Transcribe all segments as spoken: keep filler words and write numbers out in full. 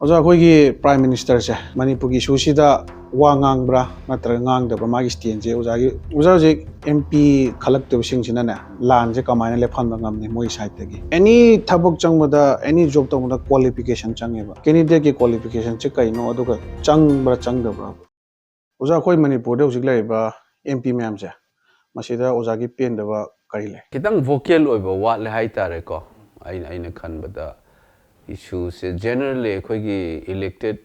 ꯑꯣꯖꯥ, ꯑꯩꯈꯣꯏꯒꯤ Prime Ministerꯁꯦ ꯃꯅꯤꯄꯨꯔꯒꯤ ꯏꯁꯨꯁꯤꯗ ꯋꯥ ꯉꯥꯡꯕ꯭ꯔꯥ ꯅꯠꯇ꯭ꯔꯒ ꯉꯥꯡꯗꯕ꯭ꯔꯥ? ꯃꯥꯒꯤ ꯁ꯭ꯇꯦꯟꯁꯦ ꯑꯣꯖꯥꯒꯤ, ꯑꯣꯖꯥ ꯍꯧꯖꯤꯛ MP ꯈꯜꯂꯛꯇꯕꯁꯤꯡꯁꯤꯅꯅꯦ, ꯂꯥꯟꯁꯦ ꯀꯃꯥꯏꯅ ꯂꯦꯞꯍꯟꯕ ꯉꯝꯅꯤ ꯃꯣꯏ ꯁꯥꯏꯠꯇꯒꯤ? ꯑꯦꯅꯤ ꯊꯕꯛ ꯆꯪꯕꯗ, ꯑꯦꯅꯤ ꯖꯣꯕ ꯇꯧꯕꯗ qualification ꯆꯪꯉꯦꯕ꯫ ꯀꯦꯟꯗꯤꯗꯦꯠꯀꯤ qualificationꯁꯦ ꯀꯩꯅꯣ, ꯑꯗꯨꯒ ꯆꯪꯕ꯭ꯔꯥ ꯆꯪꯗꯕ꯭ꯔꯥ? ꯑꯣꯖꯥ, ꯑꯩꯈꯣꯏ ꯃꯅꯤꯄꯨꯔꯗ ꯍꯧꯖꯤꯛ ꯂꯩꯔꯤꯕ MP ꯃꯌꯥꯝꯁꯦ, ꯃꯁꯤꯗ ꯑꯣꯖꯥꯒꯤ ꯄꯦꯟꯗꯕ ꯀꯔꯤ ꯂꯩ? ꯈꯤꯇꯪ vocal ꯑꯣꯏꯕ ꯋꯥꯠꯂꯦ ꯍꯥꯏꯇꯥꯔꯦꯀꯣ꯫ ꯑꯩꯅ ꯑꯩꯅ ꯈꯟꯕꯗ ꯏꯁꯨꯁꯦ generally ꯑꯩꯈꯣꯏꯒꯤ elected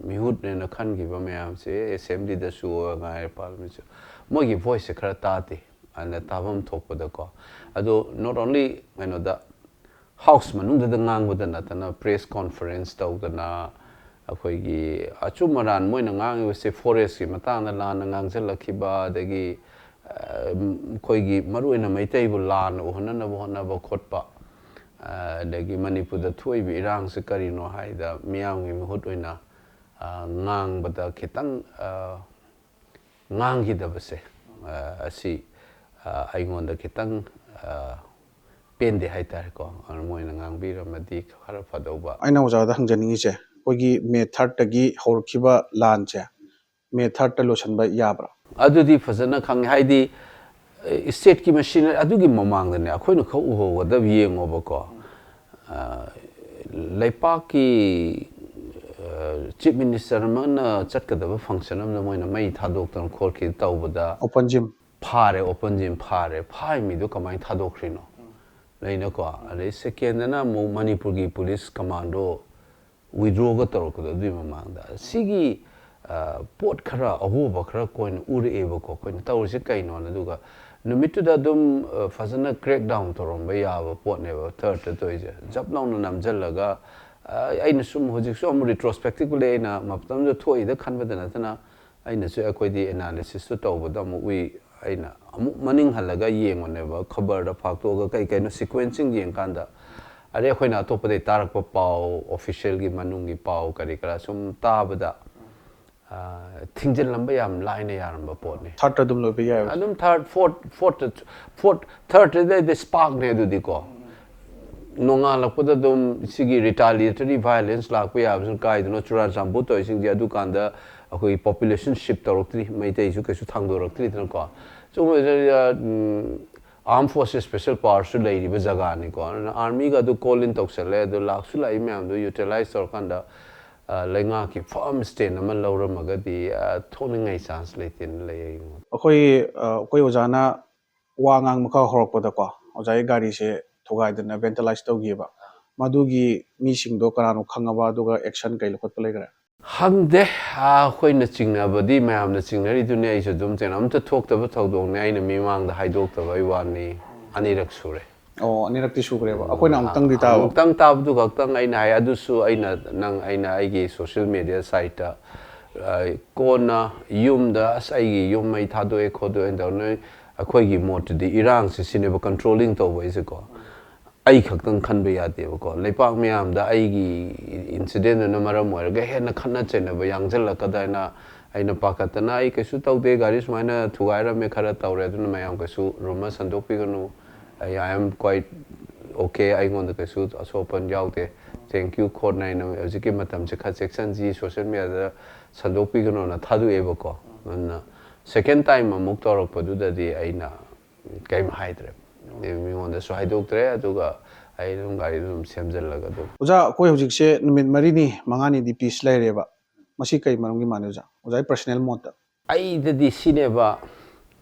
ꯃꯤꯍꯨꯠꯅꯦꯅ ꯈꯟꯈꯤꯕ ꯃꯌꯥꯝꯁꯦ, assemblyꯗꯁꯨ ꯉꯥꯏꯔꯦ, parliamentꯁꯨ, ꯃꯣꯏꯒꯤ voiceꯁꯦ ꯈꯔ ꯇꯥꯗꯦ꯫ ꯑꯗꯨꯅ ꯇꯥꯐꯝ ꯊꯣꯛꯄꯗꯀꯣ, ꯑꯗꯣ not only ꯀꯩꯅꯣꯗ, house ꯃꯅꯨꯡꯗꯨꯗ ꯉꯥꯡꯕꯗ ꯅꯠꯇꯅ press conference ꯇꯧꯗꯅ, ꯑꯩꯈꯣꯏꯒꯤ ꯑꯆꯨꯝ ꯑꯔꯥꯟ ꯃꯣꯏꯅ ꯉꯥꯡꯉꯤꯕꯁꯦ forestꯀꯤ ꯃꯇꯥꯡꯗ ꯂꯥꯟꯅ ꯉꯥꯡꯁꯤꯜꯂꯛꯈꯤꯕ, ꯑꯗꯒꯤ ꯑꯩꯈꯣꯏꯒꯤ ꯃꯔꯨꯑꯣꯏꯅ ꯃꯩꯇꯩꯕꯨ ꯂꯥꯟꯅ ꯎꯍꯟꯅꯅꯕ ꯍꯣꯠꯅꯕ ꯈꯣꯠꯄ, ꯑꯗꯒꯤ ꯃꯅꯤꯄꯨꯔꯗ ꯊꯣꯛꯏꯕ ꯏꯔꯥꯡꯁꯦ ꯀꯔꯤꯅꯣ ꯍꯥꯏꯗ ꯃꯤꯌꯥꯝꯒꯤ ꯃꯍꯨꯠ ꯑꯣꯏꯅ ꯉꯥꯡꯕꯗ ꯈꯤꯇꯪ ꯉꯥꯡꯈꯤꯗꯕꯁꯦ, ꯑꯁꯤ ꯑꯩꯉꯣꯟꯗ ꯈꯤꯇꯪ ꯄꯦꯟꯗꯦ ꯍꯥꯏꯇꯥꯔꯦꯀꯣ꯫ ꯑꯗꯨꯅ ꯃꯣꯏꯅ ꯉꯥꯡꯕꯤꯔꯝꯃꯗꯤ ꯈꯔ ꯐꯗꯧꯕ꯫ ꯑꯩꯅ ꯑꯣꯖꯥꯗ ꯍꯪꯖꯅꯤꯡꯉꯤꯁꯦ, ꯑꯩꯈꯣꯏꯒꯤ May thirdꯇꯒꯤ ꯍꯧꯔꯛꯈꯤꯕ ꯂꯥꯟꯁꯦ May thirdꯇ ꯂꯣꯏꯁꯤꯟꯕ ꯌꯥꯕ꯭ꯔꯥ? ꯑꯗꯨꯗꯤ ꯐꯖꯅ ꯈꯪꯉꯦ, ꯍꯥꯏꯗꯤ stateꯀꯤ machinery ꯑꯗꯨꯒꯤ ꯃꯃꯥꯡꯗꯅꯦ ꯑꯩꯈꯣꯏꯅ ꯈꯔ ꯎꯍꯧꯒꯗꯕ, ꯌꯦꯡꯉꯣꯕꯀꯣ꯫ ꯂꯩꯄꯥꯛꯀꯤ chief minister ꯑꯃꯅ ꯆꯠꯀꯗꯕ function ꯑꯃꯗ ꯃꯣꯏꯅ ꯃꯩ ꯊꯥꯗꯣꯛꯇꯅ ꯈꯣꯠꯈꯤ ꯇꯧꯕꯗ, Open gym. ꯐꯥꯔꯦ, open gym ꯐꯥꯔꯦ, ꯐꯥꯔꯤ ꯃꯤꯗꯣ ꯀꯃꯥꯏꯅ ꯊꯥꯗꯣꯛꯈ꯭ꯔꯤꯅꯣ? ꯂꯩꯅꯀꯣ꯫ ꯑꯗꯩ secondꯗꯅ ꯑꯃꯨꯛ ꯃꯅꯤꯄꯨꯔꯒꯤ police commando withdrawꯒ ꯇꯧꯔꯛꯄꯗꯣ, ꯑꯗꯨꯒꯤ ꯃꯃꯥꯡꯗ ꯁꯤꯒꯤ ꯄꯣꯠ ꯈꯔ, ꯑꯍꯣꯕ ꯈꯔ ꯑꯩꯈꯣꯏꯅ ꯎꯔꯛꯑꯦꯕꯀꯣ, ꯑꯩꯈꯣꯏꯅ ꯇꯧꯔꯤꯁꯦ ꯀꯩꯅꯣꯅ꯫ ꯑꯗꯨꯒ ꯅꯨꯃꯤꯠꯇꯨꯗ ꯑꯗꯨꯝ ꯐꯖꯅ crackdown ꯇꯧꯔꯝꯕ ꯌꯥꯕ ꯄꯣꯠꯅꯦꯕ thirdꯇ ꯊꯣꯛꯏꯁꯦ꯫ ꯖꯞ ꯂꯥꯎꯅ ꯅꯝꯁꯤꯜꯂꯒ, ꯑꯩꯅ ꯁꯨꯝ ꯍꯧꯖꯤꯛꯁꯨ ꯑꯃꯨꯛ retrospectively ꯑꯩꯅ ꯃꯇꯝꯗꯨꯗ ꯊꯣꯛꯏꯗ ꯈꯟꯕꯗ ꯅꯠꯇꯅ, ꯑꯩꯅꯁꯨ ꯑꯩꯈꯣꯏꯗꯤ analysisꯇꯣ ꯇꯧꯕꯗ ꯑꯃꯨꯛ ꯎꯏ꯫ ꯑꯩꯅ ꯑꯃꯨꯛ ꯃꯅꯤꯡ ꯍꯜꯂꯒ ꯌꯦꯡꯕꯅꯦꯕ, ꯈꯕꯔꯗ ꯐꯥꯛꯇꯣꯛꯑꯒ ꯀꯩ ꯀꯩꯅꯣ sequencing ꯌꯦꯡꯀꯥꯟꯗ, ꯑꯗꯩ ꯑꯩꯈꯣꯏꯅ ꯑꯇꯣꯞꯄꯗꯩ ꯇꯥꯔꯛꯄ ꯄꯥꯎ, officialꯒꯤ ꯃꯅꯨꯡꯒꯤ ꯄꯥꯎ ꯀꯔꯤ ꯀꯔꯥ ꯁꯨꯝ ꯇꯥꯕꯗ, ꯊꯤꯡꯖꯤꯜꯂꯝꯕ ꯌꯥꯝ ꯂꯥꯏꯅ ꯌꯥꯔꯝꯕ ꯄꯣꯠꯅꯤ꯫ Thirdꯇ ꯑꯗꯨꯝ ꯂꯣꯏꯕ ꯌꯥꯏꯕ? ꯑꯗꯨꯝ third, fourth, fourth, fourth, thirdꯇꯗꯤ sparkꯅꯦ ꯑꯗꯨꯗꯤꯀꯣ꯫ ꯅꯣꯡꯉꯥꯜꯂꯛꯄꯗ ꯑꯗꯨꯝ ꯁꯤꯒꯤ retaliatory violence ꯂꯥꯛꯄ ꯌꯥꯕꯁꯤꯅ ꯀꯥꯏꯗꯅꯣ, ꯆꯨꯔꯥꯆꯥꯟꯄꯨꯔ ꯇꯧꯔꯤꯁꯤꯡꯁꯦ ꯑꯗꯨꯀꯥꯟꯗ ꯑꯩꯈꯣꯏꯒꯤ population shift ꯇꯧꯔꯛꯇ꯭ꯔꯤ, ꯃꯩꯇꯩꯁꯨ ꯀꯩꯁꯨ ꯊꯥꯡꯗꯣꯔꯛꯇ꯭ꯔꯤꯗꯅꯀꯣ꯫ ꯁꯤꯒꯨꯝꯕꯁꯤꯗ armed forces special powersꯁꯨ ꯂꯩꯔꯤꯕ ꯖꯒꯥꯅꯤꯀꯣ꯫ ꯑꯗꯨꯅ armyꯒ ꯑꯗꯨ call in ꯇꯧꯁꯜꯂꯦ, ꯑꯗꯨ ꯂꯥꯛꯁꯨ ꯂꯥꯛꯏ ꯃꯌꯥꯝꯗꯣ utilize ꯇꯧꯔꯀꯥꯟꯗ ꯑ, ꯂꯩꯉꯥꯛꯀꯤ firm stand ꯑꯃ ꯂꯧꯔꯝꯃꯒꯗꯤ ꯑ, ꯊꯣꯛꯅꯤꯡꯉꯥꯏ chance ꯂꯩꯇꯦꯅ ꯂꯩ ꯑꯩꯉꯣꯟꯗ꯫ ꯑꯩꯈꯣꯏ ꯑ, ꯑꯩꯈꯣꯏ ꯑꯣꯖꯥꯅ ꯋꯥ ꯉꯥꯡꯕ ꯈꯔ ꯍꯧꯔꯛꯄꯗꯀꯣ, ꯑꯣꯖꯥꯒꯤ ꯒꯥꯔꯤꯁꯦ ꯊꯨꯒꯥꯏꯗꯅ vandalize ꯇꯧꯈꯤꯕ, ꯃꯗꯨꯒꯤ ꯃꯤꯁꯤꯡꯗꯣ ꯀꯅꯥꯅꯣ ꯈꯪꯉꯕ? ꯑꯗꯨꯒ action ꯀꯩ ꯂꯧꯈꯠꯄ ꯂꯩꯈ꯭ꯔꯦ? ꯈꯪꯗꯦ꯫ ꯑ, ꯑꯩꯈꯣꯏꯅ ꯆꯤꯡꯅꯕꯗꯤ ꯃꯌꯥꯝꯅ ꯆꯤꯡꯅꯔꯤꯗꯨꯅꯤ, ꯑꯩꯁꯨ ꯑꯗꯨꯝ ꯆꯤꯡꯅ-, ꯑꯝꯇ ꯊꯣꯛꯇꯕ ꯊꯧꯗꯣꯛꯅꯤ, ꯑꯩꯅ ꯃꯤꯃꯥꯡꯗ ꯍꯥꯏꯗꯣꯛꯇꯕꯩ ꯋꯥꯅꯤ꯫ ꯑꯅꯤꯔꯛ ꯁꯨꯔꯦ꯫ ꯑꯣ, ꯑꯅꯤꯔꯛꯇꯤ ꯁꯨꯈ꯭ꯔꯦꯕ꯫ ꯑꯩꯈꯣꯏꯅ ꯑꯃꯨꯛꯇꯪꯗꯤ ꯇꯥꯕ꯫ ꯑꯃꯨꯛꯇꯪ ꯇꯥꯕꯗꯨ ꯈꯛꯇꯪ ꯑꯩꯅ ꯍꯥꯏ, ꯑꯗꯨꯁꯨ ꯑꯩꯅ, ꯅꯪ, ꯑꯩꯅ ꯑꯩꯒꯤ social media siteꯇ, ꯑ, ꯀꯣꯟꯅ ꯌꯨꯝꯗ, "ꯑꯁ, ꯑꯩꯒꯤ ꯌꯨꯝ ꯃꯩ ꯊꯥꯗꯣꯛꯑꯦ ꯈꯣꯠꯇꯣꯛꯑꯦ" ꯇꯧ ꯅꯣꯏ꯫ ꯑꯩꯈꯣꯏꯒꯤ ꯃꯣꯠꯇꯨꯗꯤ ꯏꯔꯥꯡꯁꯤ ꯁꯤꯅꯦꯕ controlling ꯇꯧꯕꯩꯁꯦꯀꯣ꯫ ꯑꯩ ꯈꯛꯇꯪ ꯈꯟꯕ ꯌꯥꯗꯦꯕꯀꯣ꯫ ꯂꯩꯄꯥꯛ ꯃꯌꯥꯝꯗ ꯑꯩꯒꯤ incidentꯗꯨꯅ ꯃꯔꯝ ꯑꯣꯏꯔꯒ ꯍꯦꯟꯅ ꯈꯠꯅ ꯆꯩꯅꯕ ꯌꯥꯡꯁꯤꯜꯂꯛꯀꯗ꯭ꯔꯥ ꯍꯥꯏꯅ ꯑꯩꯅ ꯄꯥꯈꯠꯇꯅ, "ꯑꯩ ꯀꯩꯁꯨ ꯇꯧꯗꯦ, ꯒꯥꯔꯤ ꯁꯨꯃꯥꯏꯅ ꯊꯨꯒꯥꯏꯔꯝꯃꯦ, ꯈꯔ ꯇꯧꯔꯦ, ꯑꯗꯨꯅ ꯃꯌꯥꯝ ꯀꯩꯁꯨ rumour ꯁꯟꯗꯣꯛꯄꯤꯒꯅꯨ, ꯑꯩ, I am quite okay, ꯑꯩꯉꯣꯟꯗ ꯀꯩꯁꯨ ꯑꯁꯣꯛ ꯑꯄꯟ ꯌꯥꯎꯗꯦ, thank you" ꯈꯣꯠꯅ ꯑꯩꯅ ꯍꯧꯖꯤꯛꯀꯤ ꯃꯇꯝꯁꯦ ꯈꯔ ꯆꯦꯛꯁꯟꯁꯤ, social mediaꯗ ꯁꯟꯗꯣꯛꯄꯤꯒꯅꯣꯅ ꯊꯥꯗꯣꯛꯑꯦꯕꯀꯣ꯫ ꯑꯗꯨꯅ second time ꯑꯃꯨꯛ ꯇꯧꯔꯛꯄꯗꯨꯗꯗꯤ ꯑꯩꯅ ꯀꯩꯝ ꯍꯥꯏꯗ꯭ꯔꯦ, ꯃꯤꯉꯣꯟꯗꯁꯨ ꯍꯥꯏꯗꯣꯛꯇ꯭ꯔꯦ, ꯑꯗꯨꯒ ꯑꯩ ꯑꯗꯨꯝ ꯒꯥꯔꯤꯗꯨ ꯑꯗꯨꯝ ꯁꯦꯝꯖꯤꯜꯂꯒ ꯑꯗꯨꯝ꯫ ꯑꯣꯖꯥ, ꯑꯩꯈꯣꯏ ꯍꯧꯖꯤꯛꯁꯦ ꯅꯨꯃꯤꯠ ꯃꯔꯤꯅꯤ ꯃꯉꯥꯅꯤꯗꯤ peace ꯂꯩꯔꯦꯕ, ꯃꯁꯤ ꯀꯩ ꯃꯔꯝꯒꯤ ꯃꯥꯟꯅꯩ ꯑꯣꯖꯥ? ꯑꯣꯖꯥꯒꯤ personal ꯃꯣꯠꯇ꯫ ꯑꯩꯗꯗꯤ ꯁꯤꯅꯦꯕ,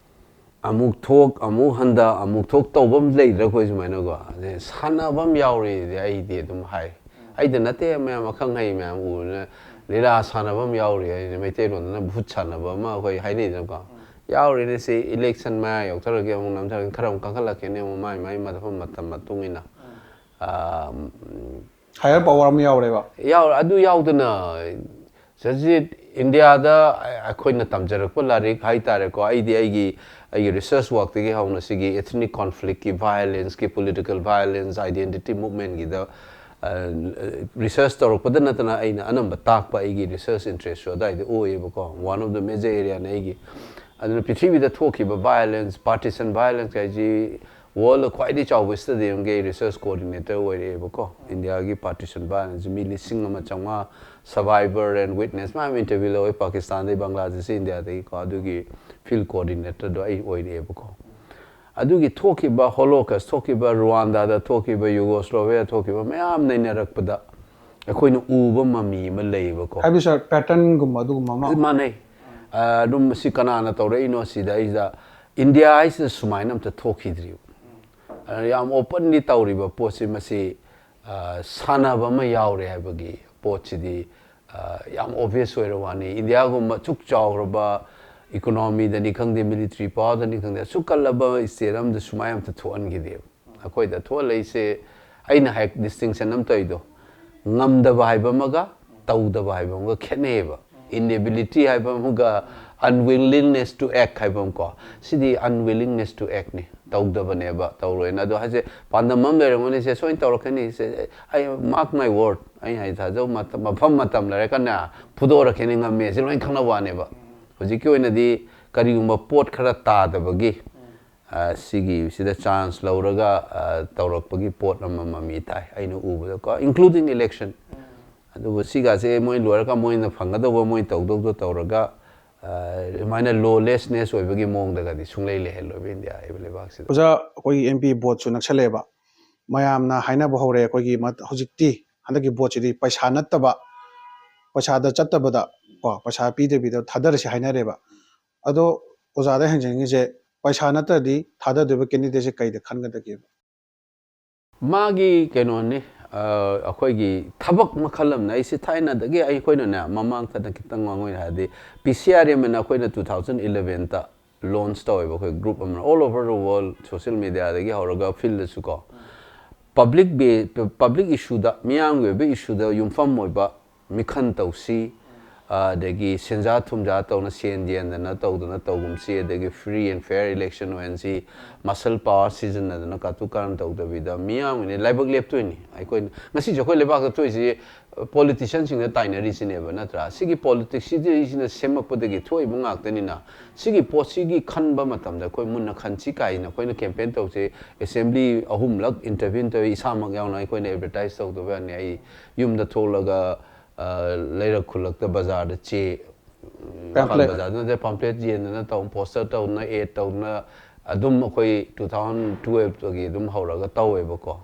ꯑꯃꯨꯛ ꯊꯣꯛ ꯑꯃꯨꯛ ꯍꯟꯗ ꯑꯃꯨꯛ ꯊꯣꯛ ꯇꯧꯕ ꯑꯃ ꯂꯩꯗ꯭ꯔꯥ ꯑꯩꯈꯣꯏ ꯁꯨꯃꯥꯏꯅꯀꯣ? ꯑꯗꯩ ꯁꯥꯟꯅꯕ ꯑꯃ ꯌꯥꯎꯔꯤꯗꯤ ꯑꯩꯗꯤ ꯑꯗꯨꯝ ꯍꯥꯏ꯫ ꯑꯩꯗ ꯅꯠꯇꯦ, ꯃꯌꯥꯝ ꯑꯈꯪ ꯑꯍꯩ ꯃꯌꯥꯝ ꯎꯕꯅ ꯂꯤꯂꯥ ꯁꯥꯟꯅꯕ ꯑꯃ ꯌꯥꯎꯔꯤ ꯍꯥꯏꯁꯦ, ꯃꯩꯇꯩꯂꯣꯟꯗꯅ ꯚꯨꯠ ꯁꯥꯟꯅꯕ ꯑꯃ ꯑꯩꯈꯣꯏ ꯍꯥꯏꯅꯩꯗꯅꯀꯣ꯫ ꯌꯥꯎꯔꯤꯅꯦ ꯁꯤ, election ꯃꯌꯥ ꯌꯧꯊꯔꯒꯦ ꯑꯃꯨꯛ ꯅꯝꯊꯔꯒꯦ, ꯈꯔ ꯑꯃꯨꯛ ꯀꯟꯈꯠꯂꯛꯀꯦꯅꯦ ꯑꯃꯨꯛ ꯃꯥꯏ ꯃꯥꯏ ꯃꯐꯝ ꯃꯇꯝ ꯃꯇꯨꯡ ꯏꯟꯅ꯫ ꯑꯥ, Higher power ꯑꯃ ꯌꯥꯎꯔꯦꯕ꯫ ꯌꯥꯎ-, ꯑꯗꯨ ꯌꯥꯎꯗꯅ ꯁꯤꯁꯤ ꯏꯟꯗꯤꯌꯥꯗ ꯑꯩꯈꯣꯏꯅ ꯇꯝꯖꯔꯛꯄ ꯂꯥꯏꯔꯤꯛ ꯍꯥꯏꯇꯥꯔꯦꯀꯣ, ꯑꯩꯗꯤ ꯑꯩꯒꯤ, ꯑꯩꯒꯤ research workꯇꯒꯤ ꯍꯧꯅ ꯁꯤꯒꯤ ethnic conflictꯀꯤ, violenceꯀꯤ, political violence, identity movementꯀꯤꯗ, ꯑ, research ꯇꯧꯔꯛꯄꯗ ꯅꯠꯇꯅ ꯑꯩꯅ ꯑꯅꯝꯕ ꯇꯥꯛꯄ ꯑꯩꯒꯤ research interestꯁꯨ ꯑꯗꯨꯋꯥꯏꯗ ꯑꯣꯏꯌꯦꯕꯀꯣ꯫ One of the major areaꯅꯦ ꯑꯩꯒꯤ꯫ ꯑꯗꯨꯅ ꯄ꯭ꯔꯤꯊꯤꯕꯤꯗ ꯊꯣꯛꯈꯤꯕ violence, partition violence ꯍꯥꯏꯁꯤ World ꯈ꯭ꯋꯥꯏꯗꯒꯤ ꯆꯥꯎꯕ stadium ꯒꯤ research coordinator ꯑꯣꯏꯔꯛꯑꯦꯕꯀꯣ꯫ ꯏꯟꯗꯤꯌꯥꯒꯤ partition ꯚꯥꯏꯅꯁꯨ ꯃꯤ ꯂꯤꯁꯤꯡ ꯑꯃ ꯆꯥꯝꯃꯉꯥ survivor and witness ꯃꯌꯥꯝ interview ꯂꯧꯋꯦ꯫ ꯄꯥꯀꯤꯁꯇꯥꯟꯗꯩ ꯕꯪꯒ꯭ꯂꯥꯗꯦꯁ ꯏꯟꯗꯤꯌꯥꯗꯒꯤꯀꯣ꯫ ꯑꯗꯨꯒꯤ field coordinator ꯗꯣ ꯑꯩ ꯑꯣꯏꯔꯛꯑꯦꯕꯀꯣ꯫ ꯑꯗꯨꯒꯤ ꯊꯣꯛꯈꯤꯕ Holocaust ꯊꯣꯛꯈꯤꯕ, ꯔꯨꯋꯥꯟꯗꯥꯗ ꯊꯣꯛꯈꯤꯕ, ꯌꯨꯒꯣꯁꯂꯣꯚꯤꯌꯥ ꯊꯣꯛꯈꯤꯕ ꯃꯌꯥꯝ ꯅꯩꯅꯔꯛꯄꯗ ꯑꯩꯈꯣꯏꯅ ꯎꯕ ꯃꯃꯤ ꯑꯃ ꯂꯩꯌꯦꯕꯀꯣ꯫ ꯍꯥꯏꯕꯗꯤ ꯁꯥꯔ, pattern ꯒꯨꯝꯕ ꯑꯗꯨꯒꯨꯝꯕ ꯑꯃ? ꯃꯥꯟꯅꯩ꯫ ꯑ, ꯑꯗꯨꯝ ꯃꯁꯤ ꯀꯅꯥꯅ ꯇꯧꯔꯛꯏꯅꯣ ꯁꯤꯗ ꯑꯩꯁꯤꯗ, ꯏꯟꯗꯤꯌꯥ ꯍꯥꯏꯁꯤꯗ ꯁꯨꯃꯥꯏꯅ ꯑꯝꯇ ꯊꯣꯛꯈꯤꯗ꯭ꯔꯤꯕ꯫ ꯑ, ꯌꯥꯝ openly ꯇꯧꯔꯤꯕ ꯄꯣꯠꯁꯤ ꯃꯁꯤ, ꯑ, ꯁꯥꯟꯅꯕ ꯑꯃ ꯌꯥꯎꯔꯦ ꯍꯥꯏꯕꯒꯤ ꯄꯣꯠꯁꯤꯗꯤ, ꯑ, ꯌꯥꯝ obvious ꯑꯣꯏꯔ ꯋꯥꯅꯤ꯫ ꯏꯟꯗꯤꯌꯥꯒꯨꯝꯕ ꯑꯁꯨꯛ ꯆꯥꯎꯈ꯭ꯔꯕ economy ꯗꯅꯤ ꯈꯪꯗꯦ, military power ꯗꯅꯤ ꯈꯪꯗꯦ, ꯑꯁꯨꯛ ꯀꯜꯂꯕ state ꯑꯃꯗ ꯁꯨꯃꯥꯏꯅ ꯑꯝꯇ ꯊꯣꯛꯍꯟꯈꯤꯗꯦꯕ꯫ ꯑꯩꯈꯣꯏꯗ ꯊꯣꯛꯍꯜꯂꯛꯏꯁꯦ, ꯑꯩꯅ ꯍꯥꯏ distinction ꯑꯃ ꯇꯧꯔꯤꯗꯣ, ꯉꯝꯗꯕ ꯍꯥꯏꯕ ꯑꯃꯒ ꯇꯧꯗꯕ ꯍꯥꯏꯕ ꯑꯃꯒ ꯈꯦꯠꯅꯩꯌꯦꯕ꯫ Inability ꯍꯥꯏꯕ ꯑꯃꯒ unwillingness to act ꯍꯥꯏꯕ ꯑꯃꯀꯣ꯫ ꯁꯤꯗꯤ unwillingness to act ꯅꯤ, ꯇꯧꯗꯕꯅꯦꯕ, ꯇꯧꯔꯣꯏꯅ꯫ ꯑꯗꯣ ꯍꯥꯏꯁꯦ, ꯄꯥꯟꯗꯝ ꯑꯃ ꯂꯩꯔꯝꯒꯅꯤ, ꯁꯦ ꯁꯣꯏꯅ ꯇꯧꯔꯛꯀꯅꯤ, ꯁꯦ ꯑꯩ mark my word, ꯑꯩ ꯍꯥꯏ ꯊꯥꯖꯧ, ꯃꯇꯝ, ꯃꯐꯝ ꯃꯇꯝ ꯂꯩꯔꯀꯥꯟꯗ ꯐꯨꯗꯣꯔꯛꯀꯅꯤ, ꯉꯝꯃꯦ, ꯁꯤ ꯂꯣꯏ ꯈꯪꯅꯕ ꯋꯥꯅꯦꯕ꯫ ꯍꯧꯖꯤꯛꯀꯤ ꯑꯣꯏꯅꯗꯤ ꯀꯔꯤꯒꯨꯝꯕ ꯄꯣꯠ ꯈꯔ ꯇꯥꯗꯕꯒꯤ, ꯑ, ꯁꯤꯒꯤ ꯁꯤꯗ chance ꯂꯧꯔꯒ, ꯑ, ꯇꯧꯔꯛꯄꯒꯤ ꯄꯣꯠ ꯑꯃ ꯃꯃꯤ ꯇꯥꯏ ꯑꯩꯅ ꯎꯕꯗꯀꯣ, including election꯫ ꯑꯗꯨꯕꯨ ꯁꯤꯒꯁꯦ ꯃꯣꯏ ꯂꯣꯏꯔꯒ ꯃꯣꯏꯅ ꯐꯪꯒꯗꯧꯕ, ꯃꯣꯏ ꯇꯧꯗꯧꯗꯣ ꯇꯧꯔꯒ, ꯑ, ꯑꯗꯨꯃꯥꯏꯅ lawlessness ꯑꯣꯏꯕꯒꯤ ꯃꯑꯣꯡꯗꯒꯗꯤ ꯁꯨꯡꯂꯩ ꯂꯩꯍꯜꯂꯣꯏꯕ ꯏꯟꯗꯤꯌꯥ ꯍꯥꯏꯕ ꯂꯩꯕꯥꯛꯁꯤꯗ꯫ ꯑꯣꯖꯥ, ꯑꯩꯈꯣꯏꯒꯤ M P vote ꯁꯨ ꯅꯛꯁꯜꯂꯛꯑꯦꯕ꯫ ꯃꯌꯥꯝꯅ ꯍꯥꯏꯅꯕ ꯍꯧꯔꯦ, ꯑꯩꯈꯣꯏꯒꯤ ꯃꯠ-, ꯍꯧꯖꯤꯛꯇꯤ ꯍꯟꯗꯛꯀꯤ vote ꯁꯤꯗꯤ ꯄꯩꯁꯥ ꯅꯠꯇꯕ, ꯄꯩꯁꯥꯗ ꯆꯠꯇꯕꯗ ꯀꯣ, ꯄꯩꯁꯥ ꯄꯤꯗꯕꯤꯗ ꯊꯥꯗꯔꯁꯤ ꯍꯥꯏꯅꯔꯦꯕ꯫ ꯑꯗꯣ ꯑꯣꯖꯥꯗ ꯍꯪꯖꯅꯤꯡꯉꯤꯁꯦ, ꯄꯩꯁꯥ ꯅꯠꯇ꯭ꯔꯗꯤ ꯊꯥꯗꯗꯣꯏꯕ candidate ꯁꯦ ꯀꯩꯗ ꯈꯟꯒꯗꯒꯦꯕ? ꯃꯥꯒꯤ ꯀꯩꯅꯣꯅꯤ, ꯑ, ꯑꯩꯈꯣꯏꯒꯤ ꯊꯕꯛ ꯃꯈꯜ ꯑꯃꯅ, ꯑꯩꯁꯦ ꯊꯥꯏꯅꯗꯒꯤ ꯑꯩꯈꯣꯏꯅꯅꯦ, ꯃꯃꯥꯡ ꯊꯥꯗ ꯈꯤꯇꯪ ꯃꯥꯡꯑꯣꯏꯅ ꯍꯥꯏꯔꯗꯤ, P C R M ꯑꯅ ꯑꯩꯈꯣꯏꯅ two thousand eleven ꯇ launch ꯇꯧꯋꯦꯕ, ꯑꯩꯈꯣꯏ group ꯑꯃ, all over the world social media ꯗꯒꯤ ꯍꯧꯔꯒ field ꯗꯁꯨ ꯀꯣ, public be-, public issue ꯗ, ꯃꯤꯌꯥꯝꯒꯤ ꯑꯣꯏꯕ issue ꯗ ꯌꯨꯝꯐꯝ ꯑꯣꯏꯕ ꯃꯤꯈꯜ ꯇꯧꯁꯤ, ꯑꯗꯒꯤ ꯁꯦꯟꯖꯥ ꯊꯨꯝꯖꯥ ꯇꯧꯅ, ꯁꯦꯟ ꯌꯦꯟꯗꯅ ꯇꯧꯗꯅ ꯇꯧꯒꯨꯝꯁꯤ, ꯑꯗꯒꯤ free and fair election ꯑꯣꯏꯍꯟꯁꯤ, muscle power ꯁꯤꯖꯤꯟꯅꯗꯅ ꯀꯥꯇꯨ ꯀꯥꯔꯟ ꯇꯧꯗꯕꯤꯗ ꯃꯤꯌꯥꯝꯒꯤꯅꯦ ꯂꯥꯏꯕꯛ ꯂꯦꯞꯇꯣꯏꯅꯤ꯫ ꯑꯩꯈꯣꯏ ꯉꯁꯤꯁꯨ ꯑꯩꯈꯣꯏ ꯂꯩꯕꯥꯛꯇ ꯊꯣꯛꯏꯁꯤ ꯄꯣꯂꯤꯇꯤꯁꯤꯌꯥꯟꯁꯤꯡꯗ ꯇꯥꯏꯅꯔꯤꯁꯤꯅꯦꯕ, ꯅꯠꯇ꯭ꯔꯥ? ꯁꯤꯒꯤ ꯄꯣꯂꯤꯇꯤꯛꯁꯁꯤꯗ ꯁꯤꯅ ꯁꯦꯝꯃꯛꯄꯗꯒꯤ ꯊꯣꯛꯏꯕ ꯉꯥꯛꯇꯅꯤꯅ, ꯁꯤꯒꯤ ꯄꯣꯠꯁꯤꯒꯤ ꯈꯟꯕ ꯃꯇꯝꯗ ꯑꯩꯈꯣꯏ ꯃꯨꯟꯅ ꯈꯟꯁꯤ ꯀꯥꯏꯅ ꯑꯩꯈꯣꯏꯅ ꯀꯦꯝꯄꯦꯟ ꯇꯧꯁꯤ꯫ ꯑꯦꯁꯦꯝꯕ꯭ꯂꯤ ꯑꯍꯨꯝꯂꯛ ꯏꯟꯇꯔꯚ꯭ꯌꯨ ꯇꯧꯏ, ꯏꯁꯥꯃꯛ ꯌꯥꯎꯅ ꯑꯩꯈꯣꯏꯅ ꯑꯦꯗꯚꯔꯇꯥꯏꯁ ꯇꯧꯗꯕ ꯌꯥꯅꯤ꯫ ꯑꯩ ꯌꯨꯝꯗ ꯊꯣꯛꯂꯒ, ꯑ, ꯂꯩꯔꯛ ꯈꯨꯜꯂꯛꯇ ꯕꯖꯥꯔꯗ ꯆꯦ, ꯎꯝ, ꯏꯝꯐꯥꯜ ꯄꯦꯝꯐ꯭ꯂꯦꯠ꯫ ꯕꯖꯥꯔꯗ ꯅꯠꯇꯦ, ꯄꯥꯝꯐ꯭ꯂꯦꯠ ꯌꯦꯟꯗꯅ ꯇꯧ, ꯄꯣꯁꯇꯔ ꯇꯧꯗꯅ, ꯑꯦꯗ ꯇꯧꯗꯅ ꯑꯗꯨꯝ ꯑꯩꯈꯣꯏ two thousand twelve ꯇꯒꯤ ꯑꯗꯨꯝ ꯍꯧꯔꯒ ꯇꯧꯋꯦꯕꯀꯣ꯫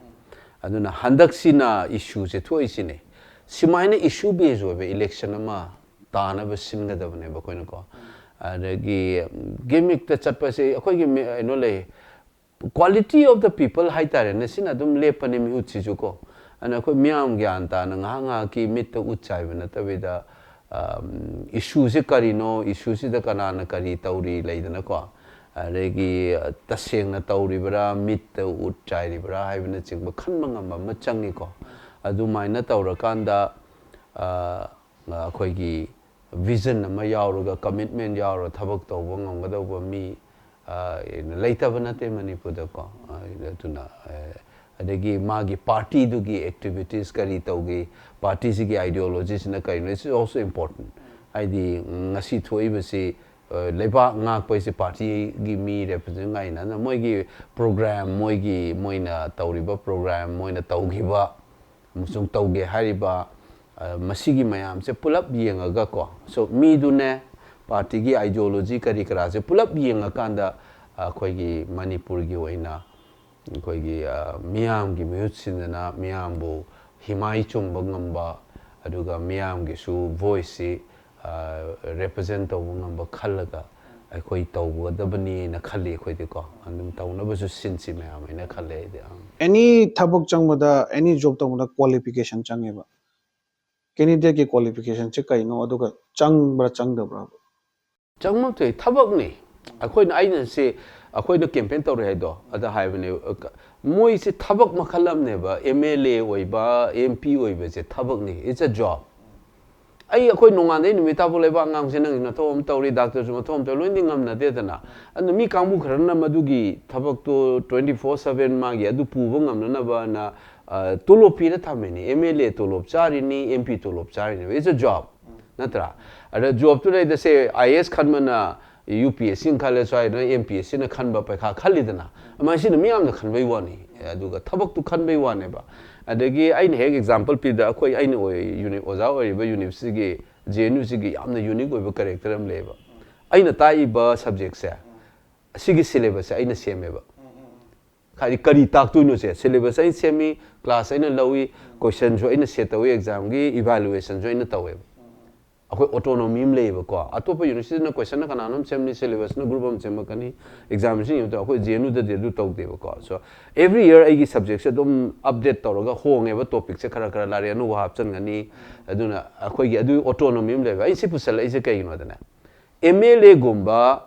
ꯑꯗꯨꯅ ꯍꯟꯗꯛꯁꯤꯅ ꯏꯁꯨꯁꯦ ꯊꯣꯛꯏꯁꯤꯅꯦ꯫ ꯁꯨꯃꯥꯏꯅ ꯏꯁꯨ ꯕꯦꯁ ꯑꯣꯏꯕ ꯏꯂꯦꯛꯁꯟ ꯑꯃ ꯇꯥꯅꯕ ꯁꯤꯟꯒꯗꯕꯅꯦꯕ ꯑꯩꯈꯣꯏꯅꯀꯣ꯫ ꯑꯗꯒꯤ ꯒꯤꯃꯤꯛꯇ ꯆꯠꯄꯁꯦ ꯑꯩꯈꯣꯏꯒꯤ ꯃꯤ-, ꯀꯩꯅꯣ ꯂꯩ, quality of the people ꯍꯥꯏꯇꯥꯔꯦꯅꯦ, ꯁꯤꯅ ꯑꯗꯨꯝ ꯂꯦꯞꯄꯅꯤ ꯃꯤꯍꯨꯠꯁꯤꯁꯨ ꯀꯣ꯫ ꯑꯗꯨꯅ ꯑꯩꯈꯣꯏ ꯃꯤꯌꯥꯝ ꯒ꯭ꯌꯥꯟ ꯇꯥꯅ ꯉꯥꯏꯍꯥꯛ ꯉꯥꯏꯍꯥꯛꯀꯤ ꯃꯤꯠꯇ ꯎꯠ ꯆꯥꯏꯕ ꯅꯠꯇꯕꯤꯗ, ꯑꯝ, ꯏꯁꯨꯁꯦ ꯀꯔꯤꯅꯣ, ꯏꯁꯨꯁꯤꯗ ꯀꯅꯥꯅ ꯀꯔꯤ ꯇꯧꯔꯤ ꯂꯩꯗꯅꯀꯣ꯫ ꯑꯗꯒꯤ, ꯑ, ꯇꯁꯦꯡꯅ ꯇꯧꯔꯤꯕ꯭ꯔꯥ, ꯃꯤꯠꯇ ꯎꯠ ꯆꯥꯏꯔꯤꯕ꯭ꯔꯥ ꯍꯥꯏꯕꯅꯆꯤꯡꯕ ꯈꯟꯕ ꯉꯝꯕ ꯑꯃ ꯆꯪꯉꯤꯀꯣ꯫ ꯑꯗꯨꯃꯥꯏꯅ ꯇꯧꯔꯀꯥꯟꯗ, ꯑ, ꯑꯩꯈꯣꯏꯒꯤ ꯚꯤꯖꯟ ꯑꯃ ꯌꯥꯎꯔꯒ, ꯀꯃꯤꯠꯃꯦꯟ ꯌꯥꯎꯔꯒ ꯊꯕꯛ ꯇꯧꯕ ꯉꯝꯒꯗꯧꯕ ꯃꯤ, ꯑ, ꯂꯩꯇꯕ ꯅꯠꯇꯦ ꯃꯅꯤꯄꯨꯔꯗꯀꯣ꯫ ꯑ, ꯑꯗꯨꯅ, ꯑ, ꯑꯗꯒꯤ ꯃꯥꯒꯤ ꯄꯥꯔꯇꯤꯗꯨꯒꯤ ꯑꯦꯛꯇꯤꯚꯤꯇꯤꯁ ꯀꯔꯤ ꯇꯧꯒꯦ, ꯄꯥꯔꯇꯤꯁꯤꯒꯤ ꯑꯥꯏꯗꯤꯌꯣꯂꯣꯖꯤꯁꯤꯅ ꯀꯔꯤꯅꯣ, this is also important꯫ ꯍꯥꯏꯗꯤ, ꯉꯁꯤ ꯊꯣꯛꯏꯕꯁꯤ, ꯑ, ꯂꯩꯕꯥꯛ ꯉꯥꯛꯄ ꯍꯥꯏꯁꯦ ꯄꯥꯔꯇꯤꯒꯤ ꯃꯤ ꯔꯦꯄ꯭ꯔꯖꯦꯟ ꯉꯥꯏꯅꯅ ꯃꯣꯏꯒꯤ ꯄ꯭ꯔꯣꯒ꯭ꯔꯥꯝ, ꯃꯣꯏꯒꯤ, ꯃꯣꯏꯅ ꯇꯧꯔꯤꯕ ꯄ꯭ꯔꯣꯒ꯭ꯔꯥꯝ, ꯃꯣꯏꯅ ꯇꯧꯈꯤꯕ ꯑꯃꯁꯨꯡ ꯇꯧꯒꯦ ꯍꯥꯏꯔꯤꯕ, ꯑ, ꯃꯁꯤꯒꯤ ꯃꯌꯥꯝꯁꯦ ꯄꯨꯂꯞ ꯌꯦꯡꯉꯒꯀꯣ, so ꯃꯤꯗꯨꯅꯦ, ꯄꯥꯔꯇꯤꯒꯤ ꯑꯥꯏꯗꯤꯌꯣꯂꯣꯖꯤ ꯀꯔꯤ ꯀꯔꯥꯁꯦ ꯄꯨꯂꯞ ꯌꯦꯡꯉꯀꯥꯟꯗ ꯑꯩꯈꯣꯏꯒꯤ ꯃꯅꯤꯄꯨꯔꯒꯤ ꯑꯣꯏꯅ ꯑꯩꯈꯣꯏꯒꯤ, ꯑ, ꯃꯤꯌꯥꯝꯒꯤ ꯃꯤꯍꯨꯠ ꯁꯤꯟꯗꯅ ꯃꯤꯌꯥꯝꯕꯨ ꯍꯤꯃꯥꯏ ꯆꯨꯝꯕ ꯉꯝꯕ, ꯑꯗꯨꯒ ꯃꯤꯌꯥꯝꯒꯤꯁꯨ ꯚꯣꯏꯁꯁꯤ, ꯑ, ꯔꯦꯄ꯭ꯔꯖꯦꯟ ꯇꯧꯕ ꯉꯝꯕ ꯈꯜꯂꯒ ꯑꯩꯈꯣꯏ ꯇꯧꯒꯗꯕꯅꯤꯅ ꯈꯜꯂꯤ ꯑꯩꯈꯣꯏꯗꯤꯀꯣ꯫ ꯑꯗꯨꯝ ꯇꯧꯅꯕꯁꯨ ꯁꯤꯟꯁꯤ ꯃꯌꯥꯝ ꯍꯥꯏꯅ ꯈꯜꯂꯦ ꯑꯩꯗꯤ꯫ ꯑꯪ꯫ ꯑꯦꯅꯤ ꯊꯕꯛ ꯆꯪꯕꯗ, ꯑꯦꯅꯤ ꯖꯣꯕ ꯇꯧꯕꯗ ꯀ꯭ꯋꯥꯂꯤꯐꯤꯀꯦꯁꯟ ꯆꯪꯉꯦꯕ꯫ ꯀꯦꯟꯗꯤꯗꯦꯠꯀꯤ ꯀ꯭ꯋꯥꯂꯤꯐꯤꯀꯦꯁꯟꯁꯦ ꯀꯩꯅꯣ, ꯑꯗꯨꯒ ꯆꯪꯕ꯭ꯔꯥ ꯆꯪꯗꯕ꯭ꯔꯥ? ꯆꯪꯕ ꯊꯣꯛꯏ, ꯊꯕꯛꯅꯤ꯫ ꯑꯩꯈꯣꯏꯅ, ꯑꯩꯅ ꯁꯤ, ꯑꯩꯈꯣꯏꯅ ꯀꯦꯝꯄꯦꯟ ꯇꯧꯔꯦ ꯍꯥꯏꯗꯣ, ꯑꯗ ꯍꯥꯏꯕꯅꯦ, ꯑ, ꯀ-, ꯃꯣꯏꯁꯦ ꯊꯕꯛ ꯃꯈꯜ ꯑꯃꯅꯦꯕ꯫ ꯑꯦꯝ ꯑꯦꯜ ꯑꯦ ꯑꯣꯏꯕ, ꯑꯦꯝ ꯄꯤ ꯑꯣꯏꯕꯁꯦ ꯊꯕꯛꯅꯤ, it's a job꯫ ꯑꯩ ꯑꯩꯈꯣꯏ ꯅꯣꯡꯉꯥꯟꯗꯩ ꯅꯨꯃꯤꯠ ꯇꯥꯕꯨ ꯂꯩꯕꯥꯛ ꯑꯉꯥꯡꯁꯦ ꯅꯪꯒꯤ ꯃꯊꯧ ꯑꯃ ꯇꯧꯔꯤ, ꯗꯥꯛꯇꯔꯁꯨ ꯃꯊꯧ ꯑꯃ ꯇꯧꯔꯤ, ꯂꯣꯏꯅꯗꯤ ꯉꯝꯅꯗꯦꯗꯅ꯫ ꯑꯗꯨꯅ ꯃꯤ ꯀꯥꯡꯕꯨ ꯈꯔꯅ ꯃꯗꯨꯒꯤ ꯊꯕꯛꯇꯣ twenty four seven ꯃꯥꯒꯤ ꯑꯗꯨ ꯄꯨꯕ ꯉꯝꯅꯅꯕꯅ, ꯑ, ꯇꯣꯂꯣꯞ ꯄꯤꯔ ꯊꯝꯃꯤꯅꯤ꯫ ꯑꯦꯝ ꯑꯦꯜ ꯑꯦ ꯇꯣꯂꯣꯞ ꯆꯥꯔꯤꯅꯤ, ꯑꯦꯝ ꯄꯤ ꯇꯣꯂꯣꯞ ꯆꯥꯔꯤꯅꯦꯕ꯫ It's a job, ꯅꯠꯇ꯭ꯔꯥ? ꯑꯗ ꯖꯣꯕꯇꯨ ꯂꯩꯗꯁꯦ, ꯑꯥꯏ ꯑꯦꯁ ꯈꯟꯕꯅ ꯌꯨ ꯄꯤ ꯑꯦꯁ ꯁꯤꯅ ꯈꯜꯂꯦ, ꯁ꯭ꯋꯥꯏꯗꯅ ꯑꯦꯝ ꯄꯤ ꯑꯦꯁ ꯁꯤꯅ ꯈꯟꯕ ꯄꯩꯈꯥ ꯈꯜꯂꯤꯗꯅ꯫ ꯑꯗꯨꯃꯥꯏꯅ ꯁꯤꯅ ꯃꯤꯌꯥꯝꯅ ꯈꯟꯕꯩ ꯋꯥꯅꯤ, ꯑꯗꯨꯒ ꯊꯕꯛꯇꯨ ꯈꯟꯕꯩ ꯋꯥꯅꯦꯕ꯫ ꯑꯗꯒꯤ ꯑꯩꯅ ꯍꯦꯛ ꯑꯦꯛꯖꯥꯝꯄꯜ ꯄꯤꯕꯗ, ꯑꯩꯈꯣꯏ, ꯑꯩꯅ ꯑꯣꯏ-, ꯌꯨꯅꯤ-, ꯑꯣꯖꯥ ꯑꯣꯏꯔꯤꯕ ꯌꯨꯅꯤꯚꯔꯁꯤꯇꯤꯒꯤ, ꯖꯦ ꯑꯦꯟ ꯌꯨꯁꯤꯒꯤ ꯌꯥꯝꯅ ꯌꯨꯅꯤꯛ ꯑꯣꯏꯕ ꯀꯦꯔꯦꯛꯇꯔ ꯑꯃ ꯂꯩꯌꯦꯕ꯫ ꯑꯩꯅ ꯇꯥꯛꯏꯕ ꯁꯕꯖꯦꯛꯁꯦ, ꯑꯁꯤꯒꯤ ꯁꯤꯂꯦꯕꯁꯁꯦ ꯑꯩꯅ ꯁꯦꯝꯃꯦꯕ꯫ ꯍꯥꯏꯗꯤ ꯀꯔꯤ ꯇꯥꯛꯇꯣꯏꯅꯣꯁꯦ, ꯁꯤꯂꯦꯕꯁ ꯑꯩꯅ ꯁꯦꯝꯃꯤ, ꯀ꯭ꯂꯥꯁ ꯑꯩꯅ ꯂꯧꯏ, ꯀꯣꯏꯁꯟꯁꯨ ꯑꯩꯅ ꯁꯦꯠ ꯇꯧꯏ, ꯑꯦꯛꯖꯥꯝꯒꯤ ꯏꯚꯥꯂꯨꯑꯦꯁꯟꯁꯨ ꯑꯩꯅ ꯇꯧꯋꯦꯕ꯫ ꯑꯩꯈꯣꯏ ꯑꯣꯇꯣꯅꯣꯃꯤ ꯑꯃ ꯂꯩꯌꯦꯕꯀꯣ꯫ ꯑꯇꯣꯞꯄ ꯌꯨꯅꯤꯚꯔꯁꯤꯇꯤꯅ ꯀꯣꯏꯁꯟꯅ ꯀꯅꯥꯅꯣꯝ ꯁꯦꯝꯅꯤ, ꯁꯤꯂꯦꯕꯁꯅ ꯒ꯭ꯔꯨꯞ ꯑꯃ ꯁꯦꯝꯃꯛꯀꯅꯤ, ꯑꯦꯛꯖꯥꯃꯤꯅꯦꯁꯟ ꯌꯦꯡꯕꯗ꯫ ꯑꯩꯈꯣꯏ ꯖꯦ ꯑꯦꯟ ꯌꯨꯗꯗꯤ ꯑꯗꯨ ꯇꯧꯗꯦꯕꯀꯣ꯫ So, every year ꯑꯩꯒꯤ ꯁꯕꯖꯦꯛꯁꯦ ꯑꯗꯨꯝ ꯑꯞꯗꯦꯠ ꯇꯧꯔꯒ ꯍꯣꯡꯉꯦꯕ, ꯇꯣꯄꯤꯛꯁꯦ ꯈꯔ ꯈꯔ ꯂꯥꯏꯔꯤꯛ ꯑꯅꯧꯕ ꯍꯥꯞꯆꯤꯟꯒꯅꯤ꯫ ꯑꯗꯨꯅ ꯑꯩꯈꯣꯏꯒꯤ ꯑꯗꯨꯒꯤ ꯑꯣꯇꯣꯅꯣꯃꯤ ꯑꯃ ꯂꯩꯕ꯫ ꯑꯩꯅ ꯁꯤ ꯄꯨꯁꯜꯂꯛꯏꯁꯦ ꯀꯩꯒꯤꯅꯣꯗꯅꯦ, ꯑꯦꯝ ꯑꯦꯜ ꯑꯦꯒꯨꯝꯕ,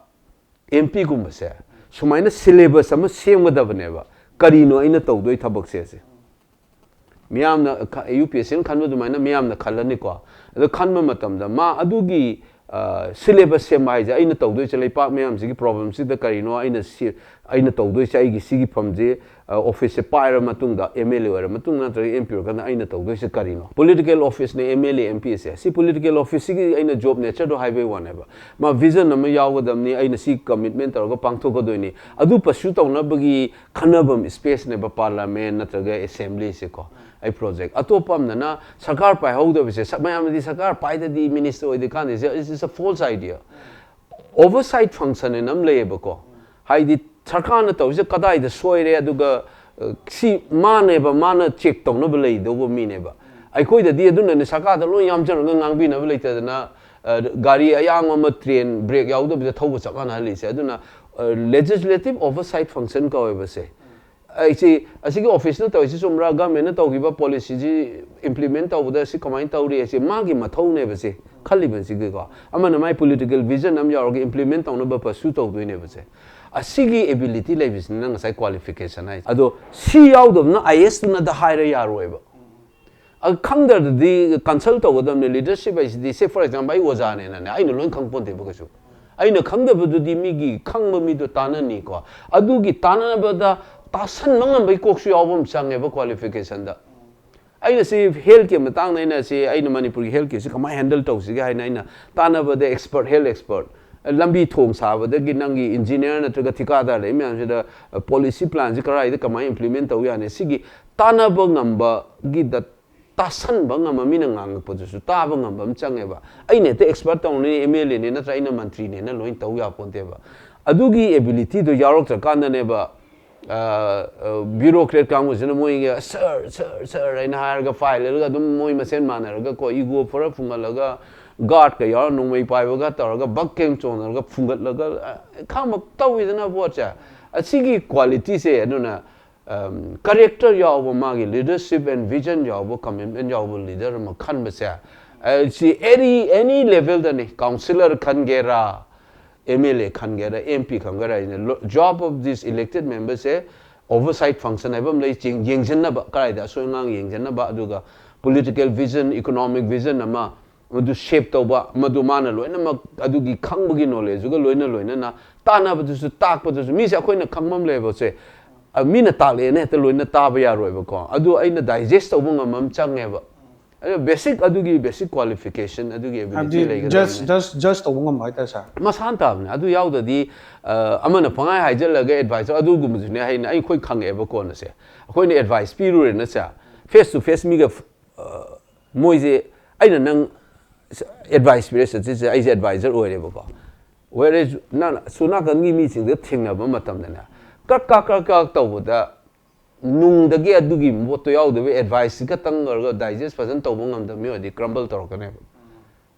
ꯑꯦꯝ ꯄꯤꯒꯨꯝꯕꯁꯦ ꯁꯨꯃꯥꯏꯅ ꯁꯤꯂꯦꯕꯁ ꯑꯃ ꯁꯦꯝꯒꯗꯕꯅꯦꯕ꯫ ꯀꯔꯤꯅꯣ ꯑꯩꯅ ꯇꯧꯗꯣꯏ ꯊꯕꯛꯁꯦ? ꯁꯦ ꯃꯤꯌꯥꯝꯅ ꯈ-, ꯌꯨ ꯄꯤ ꯑꯦꯁ ꯁꯤꯅ ꯈꯟꯕ ꯑꯗꯨꯃꯥꯏꯅ ꯃꯤꯌꯥꯝꯅ ꯈꯜꯂꯅꯤꯀꯣ꯫ ꯑꯗꯣ ꯈꯟꯕ ꯃꯇꯝꯗ ꯃꯥ ꯑꯗꯨꯒꯤ, ꯑ, ꯁꯤꯂꯦꯕꯁ ꯁꯦꯝꯕ ꯍꯥꯏꯁꯦ, ꯑꯩꯅ ꯇꯧꯗꯣꯏꯁꯦ ꯂꯩꯄꯥꯛ ꯃꯌꯥꯝꯁꯤꯒꯤ ꯄ꯭ꯔꯣꯕ꯭ꯂꯦꯝꯁꯤꯗ ꯀꯔꯤꯅꯣ ꯑꯩꯅ ꯁꯤ-, ꯑꯩꯅ ꯇꯧꯗꯣꯏꯁꯦ, ꯑꯩꯒꯤ ꯁꯤꯒꯤ ꯐꯝꯁꯦ, ꯑ, ꯑꯣꯐꯤꯁꯁꯦ ꯄꯥꯏꯔ ꯃꯇꯨꯡꯗ, ꯑꯦꯝ ꯑꯦꯜ ꯑꯦ ꯑꯣꯏꯔ ꯃꯇꯨꯡꯗ ꯅꯠꯇ꯭ꯔꯒ ꯑꯦꯝ ꯄꯤ ꯑꯣꯏꯔꯀꯥꯟꯗ ꯑꯩꯅ ꯇꯧꯗꯣꯏꯁꯦ ꯀꯔꯤꯅꯣ? ꯄꯣꯂꯤꯇꯤꯀꯦꯜ ꯑꯣꯐꯤꯁꯅꯦ M L A, M P ꯑꯁꯦ꯫ ꯁꯤ ꯄꯣꯂꯤꯇꯤꯀꯦꯜ ꯑꯣꯐꯤꯁꯁꯤꯒꯤ ꯑꯩꯅ ꯖꯣꯕ ꯅꯦꯆꯔꯗꯣ ꯍꯥꯏꯕꯩ ꯋꯥꯅꯦꯕ꯫ ꯃꯥ ꯚꯤꯖꯟ ꯑꯃ ꯌꯥꯎꯒꯗꯕꯅꯤ, ꯑꯩꯅ ꯁꯤ ꯀꯃꯤꯠꯃꯦꯟ ꯇꯧꯔꯒ ꯄꯥꯡꯊꯣꯛꯀꯗꯣꯏꯅꯤ꯫ ꯑꯗꯨ ꯄꯔꯁ꯭ꯌꯨ ꯇꯧꯅꯕꯒꯤ ꯈꯟꯅꯐꯝ ꯁ꯭ꯄꯦꯁꯅꯦꯕ ꯄꯥꯔꯂꯥꯃꯦꯟ ꯅꯠꯇ꯭ꯔꯒ ꯑꯦꯁꯦꯝꯕ꯭ꯂꯤꯁꯦꯀꯣ꯫ ꯑꯩ ꯄ꯭ꯔꯣꯖꯦꯛ ꯑꯇꯣꯞꯄ ꯑꯃꯅ ꯁꯔꯀꯥꯔ ꯄꯥꯏꯍꯧꯗꯕꯁꯦ, ꯁ-, ꯃꯌꯥꯝꯅꯗꯤ ꯁꯔꯀꯥꯔ ꯄꯥꯏꯗꯗꯤ ꯃꯤꯅꯤꯁꯇꯔ ꯑꯣꯏꯗꯦ ꯀꯥꯟꯗ, it's a false idea꯫ ꯑꯣꯚꯔꯁꯥꯏꯠ ꯐꯪꯁꯟ ꯍꯥꯏꯅ ꯑꯃ ꯂꯩꯌꯦꯕꯀꯣ꯫ ꯍꯥꯏꯗꯤ ꯁꯔꯀꯥꯔꯅ ꯇꯧꯔꯤꯁꯦ ꯀꯗꯥꯏꯗ ꯁꯣꯏꯔꯦ, ꯑꯗꯨꯒ, ꯑ, ꯁꯤ ꯃꯥꯅꯦꯕ, ꯃꯥꯅ ꯆꯦꯛ ꯇꯧꯅꯕ ꯂꯩꯗꯧꯕ ꯃꯤꯅꯦꯕ꯫ ꯑꯩꯈꯣꯏꯗꯗꯤ ꯑꯗꯨꯅꯅꯦ ꯁꯔꯀꯥꯔꯗ ꯂꯣꯏ ꯌꯥꯝꯖꯔꯒ ꯉꯥꯡꯕꯤꯅꯕ ꯂꯩꯇꯗꯅ, ꯑ, ꯒꯥꯔꯤ ꯑꯌꯥꯡꯕ ꯑꯃ ꯇ꯭ꯔꯦꯟ ꯕ꯭ꯔꯦꯛ ꯌꯥꯎꯗꯕꯤꯗ ꯊꯧꯕ ꯆꯞ ꯃꯥꯟꯅꯍꯜꯂꯤꯁꯦ꯫ ꯑꯗꯨꯅ, ꯑ, ꯂꯦꯖꯤꯁꯂꯦꯇꯤꯚ ꯑꯣꯚꯔꯁꯥꯏꯠ ꯐꯪꯁꯟ ꯀꯧꯋꯦꯕꯁꯦ꯫ ꯑꯩꯁꯤ, ꯑꯁꯤꯒꯤ ꯑꯣꯐꯤꯁꯅ ꯇꯧꯔꯤꯁꯤ ꯆꯨꯝꯕ꯭ꯔꯥ, ꯒꯃꯦꯟꯅ ꯇꯧꯈꯤꯕ ꯄꯣꯂꯤꯁꯤꯁꯤ ꯏꯝꯄ꯭ꯂꯤꯃꯦꯟ ꯇꯧꯕꯗ ꯁꯤ ꯀꯃꯥꯏꯅ ꯇꯧꯔꯤ ꯍꯥꯏꯁꯦ ꯃꯥꯒꯤ ꯃꯊꯧꯅꯦꯕ ꯁꯦ꯫ ꯈꯜꯂꯤꯕꯁꯤꯒꯤꯀꯣ, ꯑꯃꯅ ꯃꯥꯏ ꯄꯣꯂꯤꯇꯤꯀꯦꯜ ꯚꯤꯖꯟ ꯑꯃ ꯌꯥꯎꯔꯒ ꯏꯝꯄ꯭ꯂꯤꯃꯦꯟ ꯇꯧꯅꯕ ꯄꯔꯁ꯭ꯌꯨ ꯇꯧꯗꯣꯏꯅꯦꯕ ꯁꯦ꯫ ꯑꯁꯤꯒꯤ ꯑꯦꯕꯤꯂꯤꯇꯤ ꯂꯩꯕꯁꯤꯅ ꯉꯁꯥꯏ ꯀ꯭ꯋꯥꯂꯤꯐꯤꯀꯦꯁꯟ ꯍꯥꯏꯁꯦ꯫ ꯑꯗꯣ ꯁꯤ ꯌꯥꯎꯗꯕꯅ ꯑꯥꯏ ꯑꯦꯁꯇꯨꯅꯗ ꯍꯥꯏꯔ ꯌꯥꯔꯣꯏꯕ꯫ ꯑ, ꯈꯪꯗ꯭ꯔꯗꯤ consult ꯇꯧꯒꯗꯕꯅꯤ꯫ Leadership ꯍꯥꯏꯁꯤꯗꯤ, say for example, ꯑꯩ ꯑꯣꯖꯥꯅꯦꯅꯅꯦ, ꯑꯩꯅ ꯂꯣꯏ ꯈꯪꯄꯣꯟꯇꯦꯕ ꯀꯩꯁꯨ꯫ ꯑꯩꯅ ꯈꯪꯗꯕꯗꯨꯗꯤ ꯃꯤꯒꯤ ꯈꯪꯕ ꯃꯤꯗꯣ ꯇꯥꯟꯅꯅꯤꯀꯣ꯫ ꯑꯗꯨꯒꯤ ꯇꯥꯟꯅꯕꯗ ꯇꯥꯁꯟꯕ ꯉꯝꯕꯒꯤ ꯀꯣꯛꯁꯨ ꯌꯥꯎꯕ ꯑꯃ ꯆꯪꯉꯦꯕ qualificationꯗ꯫ ꯑꯩꯅ ꯁꯤ healthꯀꯤ ꯃꯇꯥꯡꯗ, ꯑꯩꯅ ꯁꯤ, ꯑꯩꯅ ꯃꯅꯤꯄꯨꯔꯒꯤ healthꯀꯤꯁꯤ ꯀꯃꯥꯏꯅ handle ꯇꯧꯁꯤꯒꯦ ꯍꯥꯏꯅ ꯑꯩꯅ ꯇꯥꯟꯅꯕꯗ expert, health expert, ꯂꯝꯕꯤ ꯊꯣꯡ ꯁꯥꯕꯗꯒꯤ ꯅꯪꯒꯤ engineer ꯅꯠꯇ꯭ꯔꯒ ꯊꯤꯀꯥꯗꯥꯔ ꯂꯩ ꯃꯌꯥꯝꯁꯤꯗ policy planꯁꯤ ꯀꯗꯥꯏꯗ ꯀꯃꯥꯏꯅ implement ꯇꯧ ꯌꯥꯅꯤ, ꯁꯤꯒꯤ ꯇꯥꯟꯅꯕ ꯉꯝꯕꯒꯤꯗ ꯇꯥꯁꯟꯕ ꯉꯝꯕ, ꯃꯤꯅ ꯉꯥꯡꯉꯛꯄꯗꯨꯁꯨ ꯇꯥꯕ ꯉꯝꯕ ꯑꯃ ꯆꯪꯉꯦꯕ꯫ ꯑꯩꯅ ꯍꯦꯛꯇ expert ꯇꯧꯅꯤ, MLAꯅꯦ ꯅꯠꯇ꯭ꯔ ꯑꯩꯅ ꯃꯟꯇ꯭ꯔꯤꯅꯦꯅ ꯂꯣꯏ ꯇꯧ ꯌꯥꯄꯣꯟꯇꯦꯕ꯫ ꯑꯗꯨꯒꯤ abilityꯗꯣ ꯌꯥꯎꯔꯛꯇ꯭ꯔꯀꯥꯟꯗꯅꯦꯕ, ꯑ, ꯑ, bureaucrat ꯀꯥꯡꯕꯨꯁꯤꯅ ꯃꯣꯏꯒꯤ "sir, sir, sir" ꯍꯥꯏꯅ ꯍꯥꯏꯔꯒ file ꯏꯔꯒ ꯑꯗꯨꯝ ꯃꯣꯏ ꯃꯁꯦꯟ ꯃꯥꯟꯅꯔꯒ ꯀꯣ, ego ꯐꯔ ꯐꯨꯡꯒꯠꯂꯒ guardꯀ ꯌꯥꯎꯔ ꯅꯣꯡꯃꯩ ꯄꯥꯏꯕꯒ ꯇꯧꯔꯒ ꯕꯛ ꯈꯦꯡ ꯆꯣꯡꯅꯔꯒ ꯐꯨꯡꯒꯠꯂꯒ, ꯑ, ꯈꯥꯡꯕ ꯇꯧꯋꯤꯗꯅ ꯄꯣꯠꯁꯦ꯫ ꯑꯁꯤꯒꯤ qualityꯁꯦ ꯑꯗꯨꯅ, ꯎꯝ, character ꯌꯥꯎꯕ, ꯃꯥꯒꯤ leadership and vision ꯌꯥꯎꯕ, commitment ꯌꯥꯎꯕ leader ꯑꯃ ꯈꯟꯕꯁꯦ, ꯑ, ꯁꯤ any, any levelꯗꯅꯤ, councillor ꯈꯟꯒꯦꯔꯥ, MLA ꯈꯟꯒꯦꯔꯥ, MP ꯈꯟꯒꯦꯔꯥ, ꯑꯩꯅ ꯂꯣ-, job of this elected memberꯁꯦ oversight function ꯍꯥꯏꯕ ꯑꯃ ꯂꯩ, ꯆꯦꯡ-, ꯌꯦꯡꯁꯤꯟꯅꯕ, ꯀꯗꯥꯏꯗ ꯑꯁꯣꯏ ꯑꯉꯥꯡ ꯌꯦꯡꯁꯤꯟꯅꯕ, ꯑꯗꯨꯒ political vision, economic vision ꯑꯃ, ꯃꯗꯨ shape ꯇꯧꯕ, ꯃꯗꯨ ꯃꯥꯅ ꯂꯣꯏꯅꯃꯛ ꯑꯗꯨꯒꯤ ꯈꯪꯕꯒꯤ knowledgeꯗꯨꯒ ꯂꯣꯏꯅ ꯂꯣꯏꯅꯅ ꯇꯥꯟꯅꯕꯗꯨꯁꯨ, ꯇꯥꯛꯄꯗꯨꯁꯨ, ꯃꯤꯁꯦ ꯑꯩꯈꯣꯏꯅ ꯈꯪꯕ ꯑꯃ ꯂꯩꯕꯁꯦ, ꯑ, ꯃꯤꯅ ꯇꯥꯛꯂꯛꯑꯦꯅ ꯍꯦꯛꯇ ꯂꯣꯏꯅ ꯇꯥꯕ ꯌꯥꯔꯣꯏꯕꯀꯣ꯫ ꯑꯗꯨ ꯑꯩꯅ digest ꯇꯧꯕ ꯉꯝꯕ ꯑꯃ ꯆꯪꯉꯦꯕ꯫ ꯑꯗꯨ basic, ꯑꯗꯨꯒꯤ basic qualification, ꯑꯗꯨꯒꯤ ability ꯍꯥꯏꯕꯗꯤ just, ꯂꯩꯒꯗꯕꯅꯦ꯫ Just, just ꯇꯧꯕ ꯉꯝꯕ ꯍꯥꯏꯇꯥꯔꯦ, sir꯫ ꯃꯁꯥꯅ ꯇꯥꯕꯅꯦ꯫ ꯑꯗꯨ ꯌꯥꯎꯗ꯭ꯔꯗꯤ, ꯑ, ꯑꯃꯅ ꯄꯪꯍꯥꯏ ꯍꯥꯏꯖꯜꯂꯒ advice, ꯑꯗꯨꯒꯨꯝꯕꯗꯨꯅꯦ ꯍꯥꯏꯅ ꯑꯩꯈꯣꯏ ꯈꯪꯉꯛꯑꯦꯕ ꯀꯣꯟꯅꯁꯦ꯫ ꯑꯩꯈꯣꯏꯅ advice ꯄꯤꯔꯨꯔꯦꯅ say, face to face ꯃꯤꯒ, ꯑ, ꯃꯣꯏꯁꯦ, ꯑꯩꯅ ꯅꯪ advice ꯄꯤꯔꯦ, ꯁꯤꯁꯦ ꯑꯩꯁꯦ advisor ꯑꯣꯏꯔꯦꯕꯀꯣ꯫ Whereas ꯅꯪ ꯁꯣꯝ ꯅꯥꯀꯟꯒꯤ ꯃꯤꯁꯤꯡꯗ ꯊꯦꯡꯅꯕ ꯃꯇꯝꯗꯅꯦ, ꯀ꯭ꯔꯛ ꯀ꯭ꯔꯛ ꯀ꯭ꯔꯛ ꯀ꯭ꯔꯛ ꯇꯧꯕꯗ, ꯅꯨꯡꯗꯒꯤ ꯑꯗꯨꯒꯤ ꯄꯣꯠꯇꯣ ꯌꯥꯎꯗꯕ advice ꯈꯛꯇꯪ ꯑꯣꯏꯔꯒ digest ꯐꯖꯅ ꯇꯧꯕ ꯉꯝꯗꯕ ꯃꯤ ꯑꯣꯏꯔꯗꯤ crumble ꯇꯧꯔꯛꯀꯅꯦꯕ꯫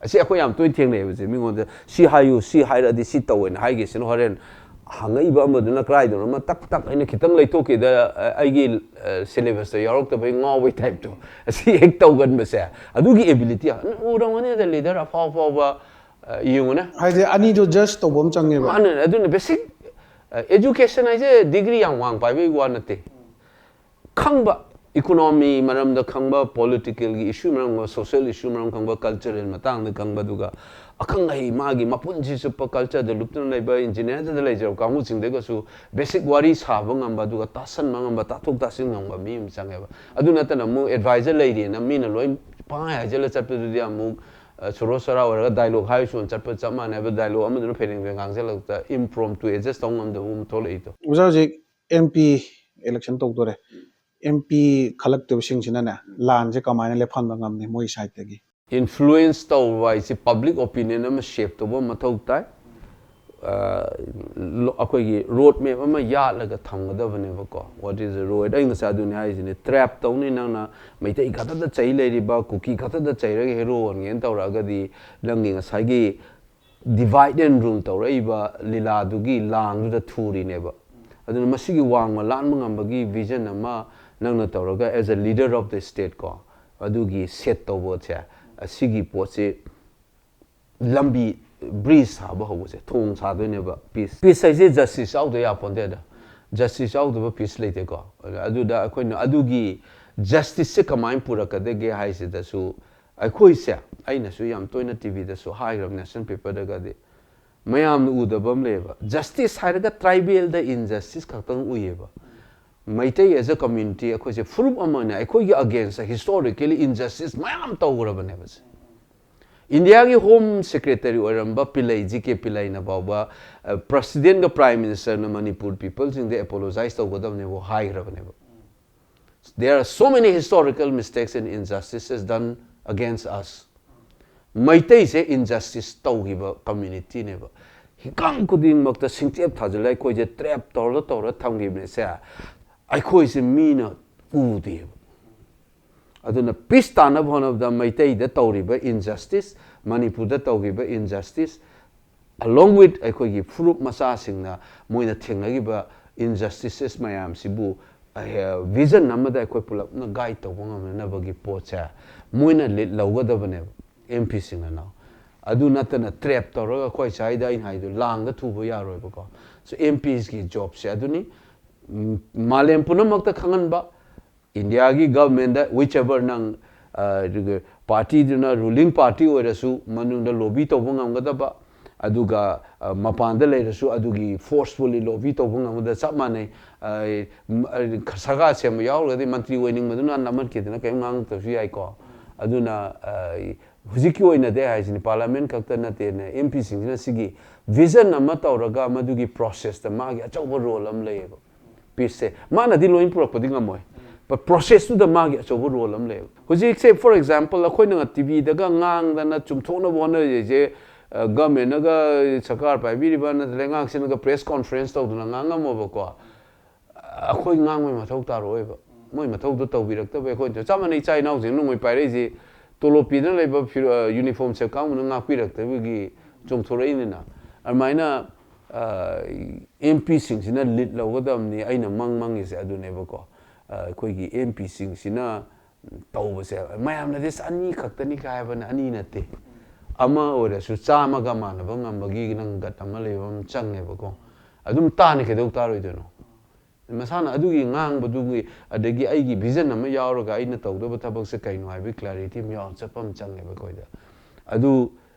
ꯑꯁꯤ ꯑꯩꯈꯣꯏ ꯌꯥꯝ ꯇꯣꯏꯅ ꯊꯦꯡꯅꯩꯕꯁꯦ, ꯃꯤꯉꯣꯟꯗ "ꯁꯤ ꯍꯥꯏꯌꯨ, ꯁꯤ ꯍꯥꯏꯔꯗꯤ ꯁꯤ ꯇꯧꯋꯦꯅ" ꯍꯥꯏꯒꯦꯁꯤꯅ ꯍꯣꯔꯦꯟ ꯍꯪꯉꯛꯏꯕ ꯑꯃꯗꯨꯅ ꯀꯗꯥꯏꯗꯅꯣ ꯑꯃ ꯇꯛ ꯇꯛ ꯑꯩꯅ ꯈꯤꯇꯪ ꯂꯩꯊꯣꯛꯈꯤꯗ, ꯑ, ꯑꯩꯒꯤ, ꯑ, syllabusꯇ ꯌꯥꯎꯔꯛꯇꯕꯩ ꯉꯥꯎꯕꯩ typeꯇꯣ, ꯑꯁꯤ ꯍꯦꯛ ꯇꯧꯒꯟꯕꯁꯦ꯫ ꯑꯗꯨꯒꯤ ability ꯎꯔꯝꯒꯅꯤꯗ, leader ꯑꯐꯥꯎ ꯑꯐꯥꯎꯕ, ꯑ, ꯌꯦꯡꯉꯨꯅꯦ꯫ ꯍꯥꯏꯗꯤ ꯑꯅꯤꯗꯣ just ꯇꯧꯕ ꯑꯃ ꯆꯪꯉꯦꯕ꯫ ꯃꯥꯅꯦ, ꯑꯗꯨꯅ basic, ꯑ, education ꯍꯥꯏꯁꯦ degree ꯌꯥꯝ ꯋꯥꯡ ꯄꯥꯏꯕꯒꯤ ꯋꯥ ꯅꯠꯇꯦ꯫ ꯈꯪꯕ, Economy ꯃꯔꯝꯗ ꯈꯪꯕ, political ꯒꯤ issue ꯃꯔꯝ ꯈꯪꯕ, social issue ꯃꯔꯝ ꯈꯪꯕ, cultural ꯃꯇꯥꯡꯗ ꯈꯪꯕ, ꯑꯗꯨꯒ ꯑꯈꯪ ꯑꯍꯩ ꯃꯥꯒꯤ ꯃꯄꯨꯟꯁꯤ ꯆꯨꯞꯄ culture ꯗ ꯂꯨꯞꯇꯨꯅ ꯂꯩꯕ engineer ꯗ ꯂꯩꯖꯔꯕ ꯀꯥꯡꯕꯨꯁꯤꯡꯗꯒꯁꯨ basic ꯋꯥꯔꯤ ꯁꯥꯕ ꯉꯝꯕ, ꯑꯗꯨꯒ ꯇꯥꯁꯟꯕ ꯉꯝꯕ, ꯇꯥꯊꯣꯛ ꯇꯥꯁꯤꯟ ꯉꯝꯕ ꯃꯤ ꯑꯃ ꯆꯪꯉꯦꯕ꯫ ꯑꯗꯨ ꯅꯠꯇꯅ ꯑꯃꯨꯛ advisor ꯂꯩꯔꯦꯅ ꯃꯤꯅ ꯂꯣꯏ ꯄꯪꯍꯥꯏ ꯍꯥꯏꯖꯜꯂ ꯆꯠꯄꯗꯨꯗꯤ ꯑꯃꯨꯛ, ꯑ, ꯁꯣꯔꯣ ꯁꯣꯔꯥ ꯑꯣꯏꯔꯒ dialogue ꯍꯥꯏꯔꯁꯨ ꯆꯠꯄ ꯆꯞ ꯃꯥꯟꯅꯩꯕ, dialogue ꯑꯃꯗꯨꯅ ꯐꯦꯔꯦꯡ ꯐꯦꯔꯦꯡ ꯉꯥꯡꯁꯤꯜꯂꯛꯇ impromptu adjust ꯇꯧ ꯉꯝꯗꯕ ꯑꯃ ꯊꯣꯛꯂꯛꯏꯗꯣ꯫ ꯑꯣꯖꯥ, ꯍꯧꯖꯤꯛ M P election ꯇꯧꯗꯣꯔꯦ꯫ M P ꯈꯜꯂꯛꯇꯣꯏꯕꯁꯤꯡꯁꯤꯅꯅꯦ, ꯂꯥꯟꯁꯦ ꯀꯃꯥꯏꯅ ꯂꯦꯞꯍꯟꯕ ꯉꯝꯅꯤ ꯃꯣꯏ side ꯇꯒꯤ? Influence ꯇꯧꯕ ꯍꯥꯏꯁꯦ public opinion ꯑꯃ shape ꯇꯧꯕ ꯃꯊꯧ ꯇꯥꯏ꯫ ꯑ, ꯂꯣ-, ꯑꯩꯈꯣꯏꯒꯤ road map ꯑꯃ ꯌꯥꯠꯂꯒ ꯊꯝꯒꯗꯕꯅꯦꯕꯀꯣ꯫ What is the road? ꯑꯩ ꯉꯁꯥꯏ ꯑꯗꯨꯅꯤ ꯍꯥꯏꯁꯤꯅꯤ, trap ꯇꯧꯅꯤ ꯅꯪꯅ꯫ ꯃꯩꯇꯩ ꯈꯛꯇꯗ ꯆꯩ ꯂꯩꯔꯤꯕ, ꯀꯨꯀꯤ ꯈꯛꯇꯗ ꯆꯩꯔꯒ hero ꯑꯣꯟꯒꯦꯅ ꯇꯧꯔꯛꯑꯒꯗꯤ ꯅꯪꯒꯤ ꯉꯁꯥꯏꯒꯤ divide and rule ꯇꯧꯔꯛꯏꯕ ꯂꯤꯂꯥꯗꯨꯒꯤ ꯂꯥꯡꯗꯨꯗ ꯊꯨꯔꯤꯅꯦꯕ꯫ ꯑꯗꯨꯅ ꯃꯁꯤꯒꯤ ꯋꯥꯡꯃ ꯂꯥꯟꯕ ꯉꯝꯕꯒꯤ vision ꯑꯃ ꯅꯪꯅ ꯇꯧꯔꯒ as a leader of the state ꯀꯣ, ꯑꯗꯨꯒꯤ set ꯇꯧꯕꯁꯦ, ꯑꯁꯤꯒꯤ ꯄꯣꯠꯁꯤ ꯂꯝꯕꯤ, bridge ꯁꯥꯕ ꯍꯧꯕꯁꯦ, ꯊꯣꯡ ꯁꯥꯗꯣꯏꯅꯦꯕ꯫ Peace, peace ꯍꯥꯏꯁꯦ justice ꯌꯥꯎꯗ ꯌꯥꯄꯣꯟꯇꯦꯗ꯫ Justice ꯌꯥꯎꯗꯕ peace ꯂꯩꯇꯦꯀꯣ꯫ ꯑꯗꯨꯗ ꯑꯩꯈꯣꯏꯅ ꯑꯗꯨꯒꯤ justice ꯁꯦ ꯀꯃꯥꯏꯅ ꯄꯨꯔꯛꯀꯗꯒꯦ ꯍꯥꯏꯁꯤꯗꯁꯨ ꯑꯩꯈꯣꯏꯁꯦ, ꯑꯩꯅꯁꯨ ꯌꯥꯝ ꯇꯣꯏꯅ T V ꯗꯁꯨ ꯍꯥꯏꯈ꯭ꯔꯕꯅꯦ, national paper ꯗꯒꯗꯤ꯫ ꯃꯌꯥꯝꯅ ꯎꯗꯕ ꯑꯃ ꯂꯩꯌꯦꯕ, justice ꯍꯥꯏꯔꯒ tribal ꯗ injustice ꯈꯛꯇꯪ ꯎꯏꯌꯦꯕ꯫ ꯃꯩꯇꯩ as a community ꯑꯩꯈꯣꯏꯁꯦ ꯐꯨꯔꯨꯞ ꯑꯃꯅ ꯑꯩꯈꯣꯏꯒꯤ against ꯇ historically injustice ꯃꯌꯥꯝ ꯇꯧꯈ꯭ꯔꯕꯅꯦꯕ ꯁꯦ꯫ ꯏꯟꯗꯤꯌꯥꯒꯤ Home Secretary ꯑꯣꯏꯔꯝꯕ ꯄꯤꯂꯩ, G K ꯄꯤꯂꯩꯅ ꯐꯥꯎꯕ, ꯑ, President ꯒ Prime Minister ꯅ ꯃꯅꯤꯄꯨꯔ people ꯁꯤꯡꯗ apologize ꯇꯧꯒꯗꯕꯅꯦꯕꯨ ꯍꯥꯏꯈ꯭ꯔꯕꯅꯦꯕ꯫ There are so many historical mistakes and injustices done against us. ꯃꯩꯇꯩꯁꯦ injustice ꯇꯧꯈꯤꯕ community ꯅꯦꯕ꯫ ꯍꯤꯀꯝ ꯈꯨꯗꯤꯡꯃꯛꯇ ꯁꯤꯡꯆꯦꯞ ꯊꯥꯖꯤꯜꯂ ꯑꯩꯈꯣꯏꯁꯦ trap ꯇꯧꯔ ꯇꯧꯔ ꯊꯝꯈꯤꯕꯅꯦ ꯁꯦ꯫ ꯑꯩꯈꯣꯏꯁꯦ ꯃꯤꯅ ꯎꯗꯦꯕ꯫ ꯑꯗꯨꯅ peace ꯇꯥꯟꯅꯕ ꯍꯣꯠꯅꯕꯗ ꯃꯩꯇꯩꯗ ꯇꯧꯔꯤꯕ injustice, ꯃꯅꯤꯄꯨꯔꯗ ꯇꯧꯈꯤꯕ injustice, along with ꯑꯩꯈꯣꯏꯒꯤ ꯐꯨꯔꯨꯞ ꯃꯆꯥꯁꯤꯡꯅ ꯃꯣꯏꯅ ꯊꯦꯡꯅꯈꯤꯕ injustices ꯃꯌꯥꯝꯁꯤꯕꯨ, ꯑ, vision ꯑꯃꯗ ꯑꯩꯈꯣꯏ ꯄꯨꯂꯞꯅ guide ꯇꯧꯕ ꯉꯝꯅꯅꯕꯒꯤ ꯄꯣꯠꯁꯦ ꯃꯣꯏꯅ lead ꯂꯧꯒꯗꯕꯅꯦꯕ, M P ꯁꯤꯡꯅ ꯅꯥꯎ꯫ ꯑꯗꯨ ꯅꯠꯇꯅ trap ꯇꯧꯔꯒ ꯑꯩꯈꯣꯏ ꯁ꯭ꯋꯥꯏꯗ ꯑꯩꯅ ꯍꯥꯏꯗꯣ ꯂꯥꯡꯗ ꯊꯨꯕ ꯌꯥꯔꯣꯏꯕꯀꯣ꯫ So M P ꯁꯀꯤ job ꯁꯦ ꯑꯗꯨꯅꯤ, ꯎꯝ, ꯃꯥꯂꯦꯝ ꯄꯨꯝꯅꯃꯛꯇ ꯈꯪꯍꯟꯕ, ꯏꯟꯗꯤꯌꯥꯒꯤ ꯒꯚꯔꯟꯃꯦꯟꯗ whichever ꯅꯪ, ꯑ, ꯄꯥꯔꯇꯤꯗꯨꯅ, ꯔꯨꯂꯤꯡ ꯄꯥꯔꯇꯤ ꯑꯣꯏꯔꯁꯨ ꯃꯅꯨꯡꯗ ꯂꯣꯕꯤ ꯇꯧꯕ ꯉꯝꯒꯗꯕ, ꯑꯗꯨꯒ, ꯑ, ꯃꯄꯥꯟꯗ ꯂꯩꯔꯁꯨ ꯑꯗꯨꯒꯤ forcefully ꯂꯣꯕꯤ ꯇꯧꯕ ꯉꯝꯒꯗꯕ ꯆꯞ ꯃꯥꯟꯅꯩ꯫ ꯑ, ꯁꯔꯀꯥꯔ ꯁꯦꯝꯕ ꯌꯥꯎꯔꯒꯗꯤ ꯃꯟꯇ꯭ꯔꯤ ꯑꯣꯏꯅꯤꯡꯕꯗꯨꯅ ꯅꯝꯍꯟꯈꯤꯗꯅ ꯀꯔꯤꯝ ꯉꯥꯡꯉꯛꯇꯕꯁꯨ ꯌꯥꯏꯀꯣ꯫ ꯑꯗꯨꯅ, ꯑ, ꯍꯧꯖꯤꯛꯀꯤ ꯑꯣꯏꯅꯗꯤ ꯑꯩ ꯍꯥꯏꯁꯤꯅꯤ, ꯄꯥꯔꯂꯤꯌꯥꯃꯦꯟ ꯈꯛꯇ ꯅꯠꯇꯦꯅꯦ, ꯑꯦꯝ ꯄꯤꯁꯤꯡꯁꯤꯅ ꯁꯤꯒꯤ ꯚꯤꯖꯟ ꯑꯃ ꯇꯧꯔꯒ ꯃꯗꯨꯒꯤ ꯄ꯭ꯔꯣꯁꯦꯁꯇ ꯃꯥꯒꯤ ꯑꯆꯧꯕ ꯔꯣꯜ ꯑꯃ ꯂꯩꯌꯦꯕ꯫ ꯄꯤꯁꯁꯦ ꯃꯥꯅꯗꯤ ꯂꯣꯏ ꯄꯨꯔꯛꯄꯗꯤ ꯉꯝꯃꯣꯏ, but ꯄ꯭ꯔꯣꯁꯦꯁꯇꯨꯗ ꯃꯥꯒꯤ ꯑꯆꯧꯕ ꯔꯣꯜ ꯑꯃ ꯂꯩꯌꯦꯕ꯫ ꯍꯧꯖꯤꯛꯁꯦ, for example, ꯑꯩꯈꯣꯏꯅ ꯇꯤꯚꯤꯗꯒ ꯉꯥꯡꯗꯅ ꯆꯨꯝꯊꯣꯛꯅꯕ ꯍꯣꯠꯅꯔꯤꯁꯦ, ꯒꯚꯔꯟꯃꯦꯟꯅꯒ, ꯁꯔꯀꯥꯔ ꯄꯥꯏꯕꯤꯔꯤꯕ ꯅꯠꯇ꯭ꯔꯒ ꯂꯩꯉꯥꯛꯁꯤꯅꯒ ꯄ꯭ꯔꯦꯁ ꯀꯣꯟꯐ꯭ꯔꯦꯟꯁ ꯇꯧꯗꯅ ꯉꯥꯡꯉꯝꯃꯣꯕꯀꯣ, ꯑꯩꯈꯣꯏ ꯉꯥꯡꯕꯩ ꯃꯊꯧ ꯇꯥꯔꯛꯑꯣꯏꯕ꯫ ꯃꯣꯏ ꯃꯊꯧꯗꯣ ꯇꯧꯕꯤꯔꯛꯇꯕ ꯑꯩꯈꯣꯏꯅ꯫ ꯆꯞ ꯃꯥꯟꯅꯩ, ꯏꯆꯥ ꯏꯅꯥꯎꯁꯤꯡ ꯅꯣꯡꯃꯩ ꯄꯥꯏꯔꯛꯏꯁꯤ, ꯇꯣꯂꯣꯞ ꯄꯤꯗꯅ ꯂꯩꯕ ꯐꯤ-, ꯑ, ꯌꯨꯅꯤꯐꯣꯔꯝ ꯁꯦꯠ ꯀꯥꯡꯕꯨꯅ ꯉꯥꯛꯄꯤꯔꯛꯇꯕꯒꯤ ꯆꯣꯡꯊꯣꯔꯛꯏꯅꯤꯅ꯫ ꯑꯗꯨꯃꯥꯏꯅ, ꯑ, ꯑꯦꯝ ꯄꯤꯁꯤꯡꯁꯤꯅ ꯂꯤꯗ ꯂꯧꯒꯗꯕꯅꯤ꯫ ꯑꯩꯅ ꯃꯪ ꯃꯪꯉꯤꯁꯦ ꯑꯗꯨꯅꯦꯕꯀꯣ꯫ ꯑ, ꯑꯩꯈꯣꯏꯒꯤ ꯑꯦꯝ ꯄꯤꯁꯤꯡꯁꯤꯅ ꯇꯧꯕꯁꯦ, ꯃꯌꯥꯝꯅꯗꯤ "ꯑꯁ, ꯑꯅꯤ ꯈꯛꯇꯅꯤ" ꯀꯥꯏ ꯍꯥꯏꯕꯅ, ꯑꯅꯤ ꯅꯠꯇꯦ꯫ ꯑꯃ ꯑꯣꯏꯔꯁꯨ ꯆꯥꯝꯃꯒ ꯃꯥꯟꯅꯕ ꯉꯝꯕꯒꯤ ꯅꯪ ꯒꯠ ꯑꯃ ꯂꯩꯕ ꯑꯃ ꯆꯪꯉꯦꯕꯀꯣ꯫ ꯑꯗꯨꯝ ꯇꯥꯅꯤ, ꯀꯩꯗꯧ ꯇꯥꯔꯣꯏꯗꯣꯏꯅꯣ? ꯃꯁꯥꯅ ꯑꯗꯨꯒꯤ ꯉꯥꯡꯕꯗꯨꯒꯤ, ꯑꯗꯒꯤ ꯑꯩꯒꯤ ꯚꯤꯖꯟ ꯑꯃ ꯌꯥꯎꯔꯒ ꯑꯩꯅ ꯇꯧꯗꯕ ꯊꯕꯛꯁꯦ ꯀꯩꯅꯣ ꯍꯥꯏꯕꯒꯤ ꯀ꯭ꯂꯦꯔꯤꯇꯤ ꯑꯃ ꯌꯥꯎꯔ ꯆꯠꯄ ꯑꯃ ꯆꯪꯉꯦꯕ ꯑꯩꯈꯣꯏꯗ꯫ ꯑꯗꯨ,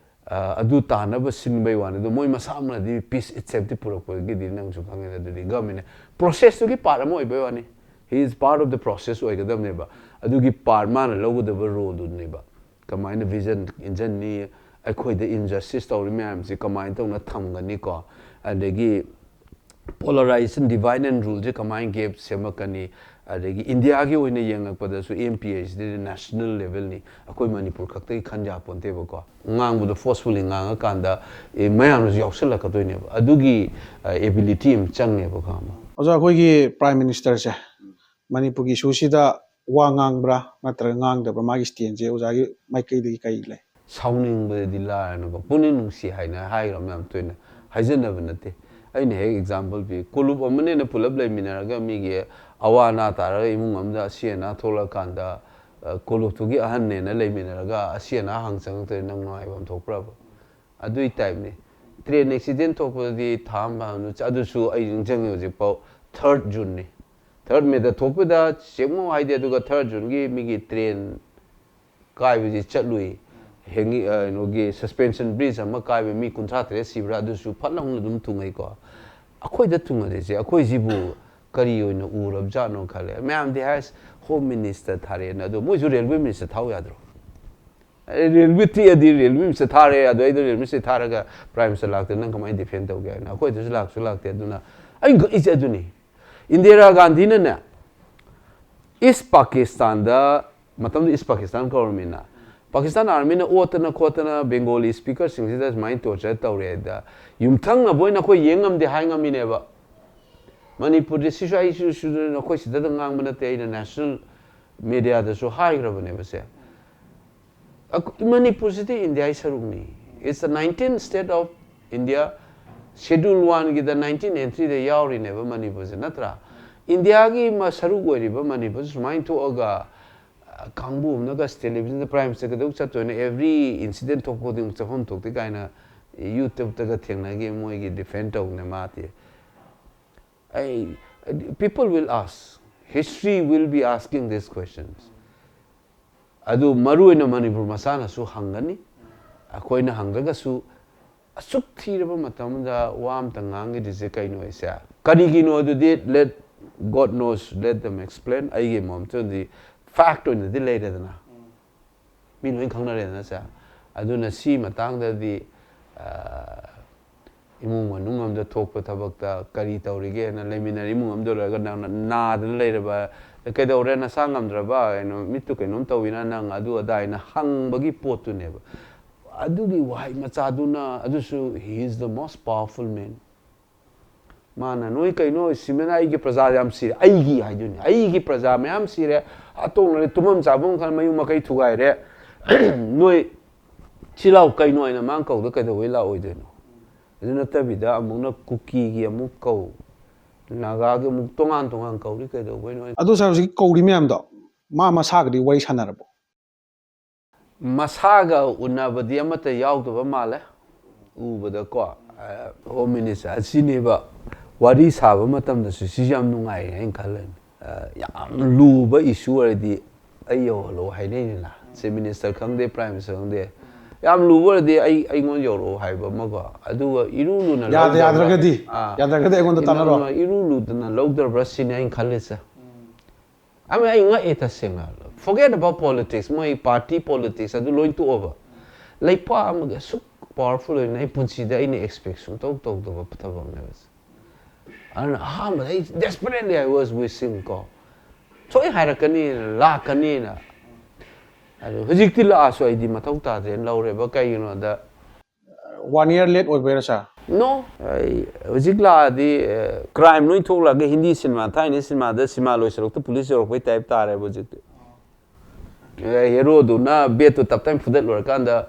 ꯑ, ꯑꯗꯨ ꯇꯥꯅꯕ ꯁꯤꯟꯕꯩ ꯋꯥꯅꯤ꯫ ꯑꯗꯣ ꯃꯣꯏ ꯃꯁꯥ ꯑꯃꯅꯗꯤ peace itselfꯇꯤ ꯄꯨꯔꯛꯄꯒꯤꯗꯤ ꯅꯪꯁꯨ ꯈꯪꯉꯦꯅ, ꯑꯗꯨꯗꯤ ꯒꯚꯔꯟꯃꯦꯟꯅ ꯄ꯭ꯔꯣꯁꯦꯁꯇꯨꯒꯤ ꯄꯥꯔꯠ ꯑꯃ ꯑꯣꯏꯕꯩ ꯋꯥꯅꯤ꯫ He is part of the process ꯑꯣꯏꯒꯗꯕꯅꯦꯕ꯫ ꯑꯗꯨꯒꯤ ꯄꯥꯔꯠ ꯃꯥꯅ ꯂꯧꯒꯗꯕ ꯔꯣꯜꯗꯨꯅꯦꯕ꯫ ꯀꯃꯥꯏꯅ ꯚꯤꯖꯟ ꯏꯟꯖꯟꯅꯤ, ꯑꯩꯈꯣꯏꯗ ꯏꯟꯖꯁꯇꯤꯁ ꯇꯧꯔꯤ ꯃꯌꯥꯝꯁꯤ ꯀꯃꯥꯏꯅ ꯇꯧꯅ ꯊꯝꯒꯅꯤꯀꯣ, ꯑꯗꯒꯤ polarization, divide and ruleꯁꯦ ꯀꯃꯥꯏꯅ ꯒꯦꯞ ꯁꯦꯝꯃꯛꯀꯅꯤ, ꯑꯗꯒꯤ ꯏꯟꯗꯤꯌꯥꯒꯤ ꯑꯣꯏꯅ ꯌꯦꯡꯉꯛꯄꯗꯁꯨ ꯑꯦꯝ ꯄꯤ ꯍꯥꯏꯁꯤꯗꯤ ꯅꯦꯁꯅꯦꯜ ꯂꯦꯚꯦꯜꯅꯤ, ꯑꯩꯈꯣꯏ ꯃꯅꯤꯄꯨꯔ ꯈꯛꯇꯒꯤ ꯈꯟ ꯌꯥꯄꯣꯟꯇꯦꯕꯀꯣ꯫ ꯉꯥꯡꯕꯗꯣ forcefully ꯉꯥꯡꯉꯀꯥꯟꯗ, ꯑꯦ, ꯃꯌꯥꯝꯅꯁꯨ ꯌꯥꯎꯁꯜꯂꯛꯀꯗꯣꯏꯅꯦꯕ꯫ ꯑꯗꯨꯒꯤ, ꯑ, ability ꯑꯃ ꯆꯪꯉꯦꯕ, ꯈꯪꯉꯕ? ꯑꯣꯖꯥ, ꯑꯩꯈꯣꯏꯒꯤ Prime Ministerꯁꯦ ꯃꯅꯤꯄꯨꯔꯒꯤ ꯏꯁꯨꯁꯤꯗ ꯋꯥ ꯉꯥꯡꯕ꯭ꯔꯥ ꯅꯠꯇ꯭ꯔꯒ ꯉꯥꯡꯗꯕ꯭ꯔꯥ? ꯃꯥꯒꯤ ꯁ꯭ꯇꯦꯟꯁꯦ ꯑꯣꯖꯥꯒꯤ ꯃꯥꯏꯀꯩꯗꯒꯤ ꯀꯔꯤ ꯂꯩ? ꯁꯥꯎꯅꯤꯡꯕꯗꯗꯤ ꯂꯥꯏꯔꯅꯀꯣ, ꯄꯨꯛꯅꯤꯡ ꯅꯨꯡꯁꯤ ꯍꯥꯏꯅ ꯍꯥꯏꯈ꯭ꯔꯕ ꯃꯌꯥꯝ ꯇꯣꯏꯅ ꯍꯥꯏꯖꯟꯅꯕ ꯅꯠꯇꯦ꯫ ꯑꯩꯅ ꯍꯦꯛ ꯑꯦꯛꯖꯥꯝꯄꯜ ꯄꯤ, ꯀꯣꯂꯨꯞ ꯑꯃꯅꯦꯅ ꯄꯨꯂꯞ ꯂꯩꯃꯤꯟꯅꯔꯒ ꯃꯤꯒꯤ ꯑꯋꯥ ꯑꯅꯥ ꯇꯥꯔꯒ ꯏꯃꯨꯡ ꯑꯃꯗ ꯑꯁꯤ ꯑꯅꯥ ꯊꯣꯛꯂꯛꯑꯀꯥꯟꯗ, ꯑ, ꯀꯣꯂꯨꯞꯇꯨꯒꯤ ꯑꯍꯟꯅꯦꯅ ꯂꯩꯃꯤꯟꯅꯔꯒ ꯑꯁꯤ ꯑꯅꯥ ꯍꯪ ꯆꯪꯉꯛꯇ꯭ꯔꯗꯤ ꯅꯪ ꯅꯨꯡꯉꯥꯏꯕ ꯑꯃ ꯊꯣꯛꯄ꯭ꯔꯕ? ꯑꯗꯨꯏ ꯇꯥꯏꯞꯅꯤ꯫ ꯇ꯭ꯔꯦꯟ ꯑꯦꯛꯁꯤꯗꯦꯟ ꯊꯣꯛꯄꯗꯗꯤ ꯊꯥ ꯑꯃ ꯐꯥꯅ, ꯑꯗꯨꯁꯨ ꯑꯩ ꯅꯤꯡꯁꯤꯡꯉꯤ ꯍꯧꯖꯤꯛꯐꯥꯎ, ꯊꯥꯔꯠ ꯖꯨꯟꯅꯤ꯫ Third Mayꯗ ꯊꯣꯛꯄꯗ ꯆꯦꯛꯃꯧ ꯍꯥꯏꯗꯦ, ꯑꯗꯨꯒ Third Juneꯒꯤ ꯃꯤꯒꯤ train ꯀꯥꯏꯕꯁꯤ ꯆꯠꯂꯨꯏ꯫ ꯍꯦꯡꯒꯤ-, ꯑ, ꯀꯩꯅꯣꯒꯤ suspension bridge ꯑꯃ ꯀꯥꯏꯕ ꯃꯤ ꯀꯨꯟꯊ꯭ꯔꯥ ꯇꯔꯦꯠ ꯁꯤꯕ꯭ꯔꯥ, ꯑꯗꯨꯁꯨ ꯐꯠ ꯂꯥꯎꯅ ꯑꯗꯨꯝ ꯊꯨꯡꯉꯩꯀꯣ꯫ ꯑꯩꯈꯣꯏꯗ ꯊꯨꯡꯉꯗꯣꯏꯁꯦ, ꯑꯩꯈꯣꯏꯁꯤꯕꯨ ꯀꯔꯤ ꯑꯣꯏꯅ ꯎꯔꯕꯖꯥꯠꯅꯣ ꯈꯜꯂꯦ꯫ ꯃꯌꯥꯝꯗꯤ ꯍꯥꯏ, Home Minister ꯊꯥꯔꯛꯑꯦꯅ, ꯑꯗꯣ ꯃꯣꯏꯁꯨ railway minister ꯊꯥꯎ ꯌꯥꯗ꯭ꯔꯣ? ꯑꯦ, railway ꯊꯤꯛꯑꯗꯤ railway minister ꯊꯥꯔꯦ, ꯑꯗꯨ ꯑꯩꯗꯣ railway minister ꯊꯥꯔꯒ Prime Minister ꯂꯥꯛꯇꯦ, ꯅꯪ ꯀꯃꯥꯏꯅ defend ꯇꯧꯒꯦ ꯍꯥꯏꯅ? ꯑꯩꯈꯣꯏꯗꯁꯨ ꯂꯥꯛꯁꯨ ꯂꯥꯛꯇꯦ꯫ ꯑꯗꯨꯅ ꯑꯩꯅ ꯉꯛꯏꯁꯦ ꯑꯗꯨꯅꯤ꯫ ꯏꯟꯗꯤꯔꯥ ꯒꯥꯟꯙꯤꯅꯅꯦ, East Pakistanꯗ, ꯃꯇꯝꯗꯨ East Pakistan ꯀꯧꯔꯝꯃꯤꯅ, Pakistan Armyꯅ ꯑꯣꯠꯇꯅ ꯈꯣꯠꯇꯅ Bengali speakerꯁꯤꯡꯁꯤꯗ ꯁꯨꯃꯥꯏꯅ torture ꯇꯧꯔꯦ ꯑꯗ, ꯌꯨꯝꯊꯪꯅꯕ ꯑꯣꯏꯅ ꯑꯩꯈꯣꯏ ꯌꯦꯡ ꯉꯝꯗꯦ ꯍꯥꯏ ꯉꯝꯃꯤꯅꯦꯕ꯫ ꯃꯅꯤꯄꯨꯔꯗꯤ ꯁꯤꯁꯨ ꯑꯩꯁꯨ ꯁꯨ-, ꯑꯩꯈꯣꯏ ꯁꯤꯗꯗ ꯉꯥꯡꯕ ꯅꯠꯇꯦ, ꯑꯩꯅ national mediaꯗꯁꯨ ꯍꯥꯏꯈ꯭ꯔꯕꯅꯦꯕ ꯁꯦ꯫ ꯑꯩꯈꯣꯏ ꯃꯅꯤꯄꯨꯔꯁꯤꯗꯤ ꯏꯟꯗꯤꯌꯥꯒꯤ ꯁꯔꯨꯛꯅꯤ꯫ It's the nineteenth state of India, Schedule Oneꯒꯤꯗ nineteen entryꯗ ꯌꯥꯎꯔꯤꯅꯦꯕ ꯃꯅꯤꯄꯨꯔꯁꯦ, ꯅꯠꯇ꯭ꯔꯥ? ꯏꯟꯗꯤꯌꯥꯒꯤ ꯃ-, ꯁꯔꯨꯛ ꯑꯣꯏꯔꯤꯕ ꯃꯅꯤꯄꯨꯔꯁꯤ ꯁꯨꯃꯥꯏꯅ ꯊꯣꯛꯑꯒ, ꯑ, ꯀꯥꯡꯕꯨ ꯑꯃꯅꯒ televisionꯗ Prime Minister ꯀꯩꯗꯧ ꯆꯠꯇꯣꯏꯅꯣ? Every incident ꯊꯣꯛꯄ ꯈꯨꯗꯤꯡꯃꯛ ꯆꯠꯐꯝ ꯊꯣꯛꯇꯦ ꯀꯥꯏꯅ YouTubeꯇꯒ ꯊꯦꯡꯅꯈꯤ, ꯃꯣꯏꯒꯤ defend ꯇꯧꯅꯦ ꯃꯥꯗꯤ꯫ ꯑꯩ, people will ask, history will be asking these questions. ꯑꯗꯨ ꯃꯔꯨ ꯑꯣꯏꯅ ꯃꯅꯤꯄꯨꯔ ꯃꯆꯥꯅꯁꯨ ꯍꯪꯒꯅꯤ꯫ ꯑꯩꯈꯣꯏꯅ ꯍꯪꯗ꯭ꯔꯒꯁꯨ ꯑꯁꯨꯛ ꯊꯤꯔꯕ ꯃꯇꯝꯗ ꯋꯥ ꯑꯝꯇ ꯉꯥꯡꯈꯤꯗ꯭ꯔꯤꯁꯦ ꯀꯩꯅꯣ ꯍꯥꯏꯁꯦ? ꯀꯔꯤꯒꯤꯅꯣ ꯑꯗꯨꯗꯤ let God knows, let them explain꯫ ꯑꯩꯒꯤ ꯃꯣꯠꯇꯗꯤ fact ꯑꯣꯏꯅꯗꯤ ꯂꯩꯔꯦꯗꯅ꯫ ꯃꯤ ꯂꯣꯏ ꯈꯪꯅꯔꯦꯗꯅ ꯁꯦ꯫ ꯑꯗꯨꯅ ꯁꯤ ꯃꯇꯥꯡꯗꯗꯤ, ꯑ, ꯏꯃꯨꯡ ꯃꯅꯨꯡ ꯑꯝꯗ ꯊꯣꯛꯄ ꯊꯕꯛꯇ ꯀꯔꯤ ꯇꯧꯔꯤꯒꯦꯅ ꯂꯩꯃꯤꯟꯅꯔ ꯏꯃꯨꯡ ꯑꯝꯗ ꯂꯣꯏꯔꯒ ꯅꯪꯅ ꯅꯥꯗꯅ ꯂꯩꯔꯕ, "ꯀꯩꯗꯧꯔꯦ, ꯅꯁꯥ ꯉꯝꯗ꯭ꯔꯕ, ꯀꯩꯅꯣ, ꯃꯤꯠꯇꯨ ꯀꯩꯅꯣꯝ ꯇꯧꯋꯤꯅ ꯅꯪ ꯑꯗꯨ ꯑꯗꯥ" ꯍꯥꯏꯅ ꯍꯪꯕꯒꯤ ꯄꯣꯠꯇꯨꯅꯦꯕ꯫ ꯑꯗꯨꯒꯤ ꯋꯥꯍꯩ ꯃꯆꯥꯗꯨꯅ, ꯑꯗꯨꯁꯨ he is the most powerful man꯫ ꯃꯥꯅ, "ꯅꯣꯏ ꯀꯩꯅꯣ, ꯁꯤꯃꯦꯟ ꯑꯩꯒꯤ ꯄ꯭ꯔꯖꯥ ꯌꯥꯝ ꯁꯤꯔꯦ"꯫ ꯑꯩꯒꯤ ꯍꯥꯏꯗꯣꯏꯅꯤ꯫ "ꯑꯩꯒꯤ ꯄ꯭ꯔꯖꯥ ꯃꯌꯥꯝ ꯁꯤꯔꯦ, ꯑꯇꯣꯡꯅꯔꯦ, ꯇꯨꯝꯐꯝ ꯆꯥꯐꯝ ꯈꯪꯗꯦ, ꯃꯌꯨꯝ ꯃꯀꯩ ꯊꯨꯒꯥꯏꯔꯦ꯫ ꯅꯣꯏ ꯁꯤ ꯂꯥꯎ ꯀꯩꯅꯣ" ꯍꯥꯏꯅ ꯃꯥꯅ ꯀꯧꯗ ꯀꯩꯗꯧꯕꯩ ꯂꯥꯛꯑꯣꯏꯗꯣꯏꯅꯣ? ꯑꯗꯨ ꯅꯠꯇꯕꯤꯗ ꯑꯃꯨꯛꯅ ꯀꯨꯀꯤꯒꯤ ꯑꯃꯨꯛ ꯀꯧ, ꯅꯥꯒꯥꯒꯤ ꯑꯃꯨꯛ ꯇꯣꯉꯥꯟ ꯇꯣꯉꯥꯟ ꯀꯧꯔꯤ ꯀꯩꯗꯧꯕꯩꯅꯣ? ꯑꯗꯣ ꯁꯥꯔ, ꯍꯧꯖꯤꯛ ꯀꯧꯔꯤ ꯃꯌꯥꯝꯗꯣ ꯃꯥ ꯃꯁꯥꯒꯗꯤ ꯋꯥꯔꯤ ꯁꯥꯟꯅꯔꯕꯣ? ꯃꯁꯥꯒ ꯎꯅꯕꯗꯤ ꯑꯃꯠꯇ ꯌꯥꯎꯗꯕ ꯃꯥꯜꯂꯦ꯫ ꯎꯕꯗꯀꯣ, ꯑ, Home Minister ꯑꯁꯤꯅꯦꯕ ꯋꯥꯔꯤ ꯁꯥꯕ ꯃꯇꯝꯗꯁꯨ ꯁꯤꯁꯨ ꯌꯥꯝ ꯅꯨꯡꯉꯥꯏꯌꯦ ꯍꯥꯏꯅ ꯈꯜꯂꯦ꯫ ꯑ, ꯌꯥꯝ ꯂꯨꯕ issue ꯑꯣꯏꯔꯗꯤ ꯑꯩ ꯌꯧꯍꯜꯂꯣ ꯍꯥꯏꯅꯩꯅꯤꯅ, Chief Minister ꯈꯪꯗꯦ, Prime Minister ꯈꯪꯗꯦ꯫ ꯌꯥꯝ ꯂꯨꯕ ꯑꯣꯏꯔꯗꯤ ꯑꯩ, ꯑꯩꯉꯣꯟꯗ ꯌꯧꯔꯛꯑꯣ ꯍꯥꯏꯕ ꯑꯃꯒ, ꯑꯗꯨꯒ ꯏꯔꯨ ꯂꯨꯅ ꯌꯥꯗ ꯂꯧꯗꯕ꯭ꯔꯥ? ꯌꯥꯗ꯭ꯔꯒꯗꯤ, ꯑꯥ, ꯌꯥꯗ꯭ꯔꯒꯗꯤ ꯑꯩꯉꯣꯟꯗ ꯏꯔꯨ ꯇꯥꯟꯅꯔꯣ꯫ ꯂꯨꯅ, ꯏꯔꯨ ꯂꯨꯗꯅ ꯂꯧꯗꯕ꯭ꯔꯥ ꯁꯤꯅꯤ ꯑꯩꯅ ꯈꯜꯂꯤꯁꯦ꯫ ꯑꯃ ꯑꯩ ꯉꯛꯑꯦ ꯇꯁꯦꯡꯅ꯫ Forget about politics, ꯃꯣꯏ party politics ꯑꯗꯨ ꯂꯣꯏ ꯇꯣꯛꯑꯕ꯫ ꯂꯩꯄꯥꯛ ꯑꯃꯒꯤ ꯑꯁꯨꯛ powerful ꯑꯣꯏꯅ ꯑꯩ ꯄꯨꯟꯁꯤꯗ ꯑꯩꯅ expect ꯁꯨꯡꯇꯧ ꯇꯧꯗꯕ ꯊꯕꯛꯅꯦꯕ꯫ ꯑꯗꯨꯅ ꯑꯍꯥꯟꯕꯗ ꯑꯩ desperately I was wishing ꯀꯣ, ꯁꯣꯏ ꯍꯥꯏꯔꯛꯀꯅꯤ, ꯂꯥꯛꯀꯅꯤꯅ꯫ ꯑꯗꯨ ꯍꯧꯖꯤꯛꯇꯤ ꯂꯥꯛꯑꯁꯨ ꯑꯩꯗꯤ ꯃꯊꯧ ꯇꯥꯗ꯭ꯔꯦꯅ ꯂꯧꯔꯦꯕ꯫ ꯀꯩꯒꯤꯅꯣꯗ, One year late ꯑꯣꯏꯕꯩꯔ sir? No, ꯑꯩ ꯍꯧꯖꯤꯛ ꯂꯥꯛꯑꯗꯤ, ꯑ, crime ꯂꯣꯏ ꯊꯣꯛꯂꯛꯑꯒ ꯍꯤꯟꯗꯤ ꯁꯤꯅꯦꯃꯥ, ꯊꯥꯏꯅ ꯁꯤꯅꯦꯃꯥꯗ ꯁꯤꯅꯦꯃꯥ ꯂꯣꯏꯁꯤꯜꯂꯛꯇ ꯄꯨꯂꯤꯁ ꯌꯧꯔꯛꯄꯩ type ꯇꯥꯔꯦꯕ ꯍꯧꯖꯤꯛꯇꯤ꯫ ꯑ, ꯍꯦꯔꯣꯗꯨꯅ ꯕꯦꯠꯇꯨ ꯇꯞ ꯇꯥꯏꯅ ꯐꯨꯗꯠꯂꯨꯔꯀꯥꯟꯗ